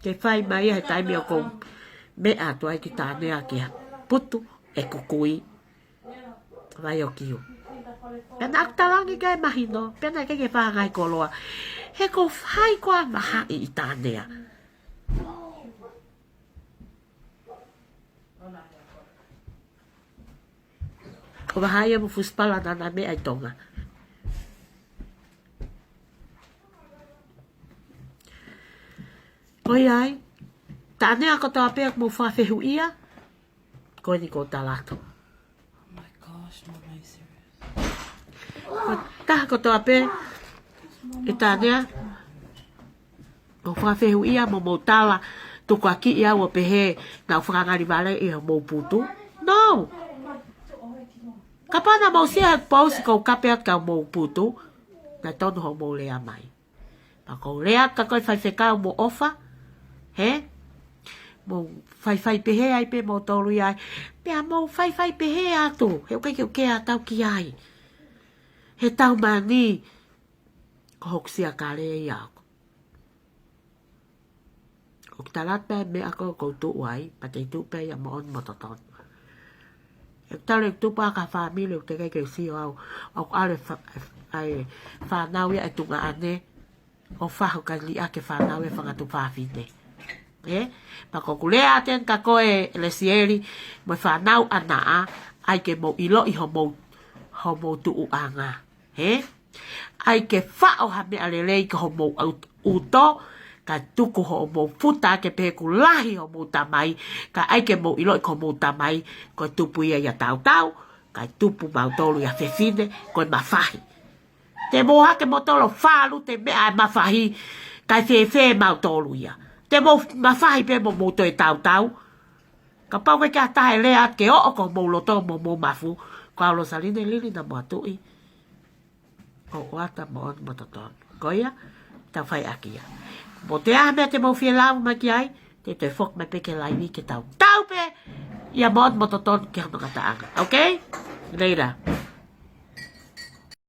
Ke fai mai ia he taimi ʻoku ou meʻa atu ai ki Taʻanea ki ha putu ʻeku kui. Vai ʻo Kiu. Pea naʻa ku talaange ke mahino, pea naʻe ʻikai ke fai ha ngaohi koloa. He ko hai koā Vahaʻi ʻi Taʻanea. Ko Vahaʻi ia mo Fusipala naʻa na meʻa ʻi Tonga. Ko ia ai, ʻAnea kotoa pē ʻoku mou fakafehuʻia, ko eni ʻoku ou tala atu. Oh my gosh, no, no, you serious? Ko e taha kotoa pē, ʻe tā ʻanea, ʻoku mou fakafehuʻia mo mou tala, tukuakiʻi au ʻo pehē naʻá ku fakangalivaleʻi homou putu. No! Kapau naʻa mou sio he post ʻoku ou kape atu ki homou putu, naʻe tonu hoʻomou lea mai. Pea ʻoku ou lea atu kia koe faifekau mo ʻOfa, hē? Mou faifai pehē ai pē moutolu ia ai. Pea mou faifai pehē atu, he ʻoku ʻikai ke u kea atu au ki ai. He tau mani, ko hoku siakale ia ʻoku. ʻOku tala atu pē meʻa ko ē ʻoku ou tuʻu ai, pea te u tuʻu pē ia moʻoni mo totonu. ʻE tala ʻeku tupu ʻa e fāmili ʻoku teʻeki ke u sio au, ʻoku ʻalu e fa-, ʻa e fānau ia ʻe tuongaʻane, ʻo fahu ka liʻaki e fānau e fanga tuofāfine. Ē? Pea ko ʻeku lea atu eni kia koe Lesieli, mo e fānau ʻanaʻa, ʻai ke mou ʻiloʻi homou, homou tuʻuʻanga. Hē? ʻAi ke faʻo ha meʻa lelei ki homou ʻau-, ʻuto, kae tuku hoʻomou futa ke pehē ʻoku lahi homou tamai, kae ʻai ke mou ʻiloʻi ko homou tamai, ko e tupu ia ʻia tautau, kae tupu mautolu ʻia fefine, ko e mafahi. Te mou hake moutolu ʻo falu te meʻa e mafahi, kae fēfē mautolu ia. Te mou mafahi pē mo mou toe tautau. Kapau ʻoku ʻikai ke ʻi ai ha taha ʻe lea atu ke ʻoʻo ki homou loto mo mou mafu, ko au Losaline Lili Namoa Tuʻi. ʻO ʻoatu moʻoni mo totonu. Ko ia, tau fai ʻaki ia. Mo e ʻai ha meʻa te mou fie lave mai ki ai, te u toe foki mai pē ki he laivi ke tau tau pē ia moʻoni mo totonu ki hono ngataʻanga. Okay? Later.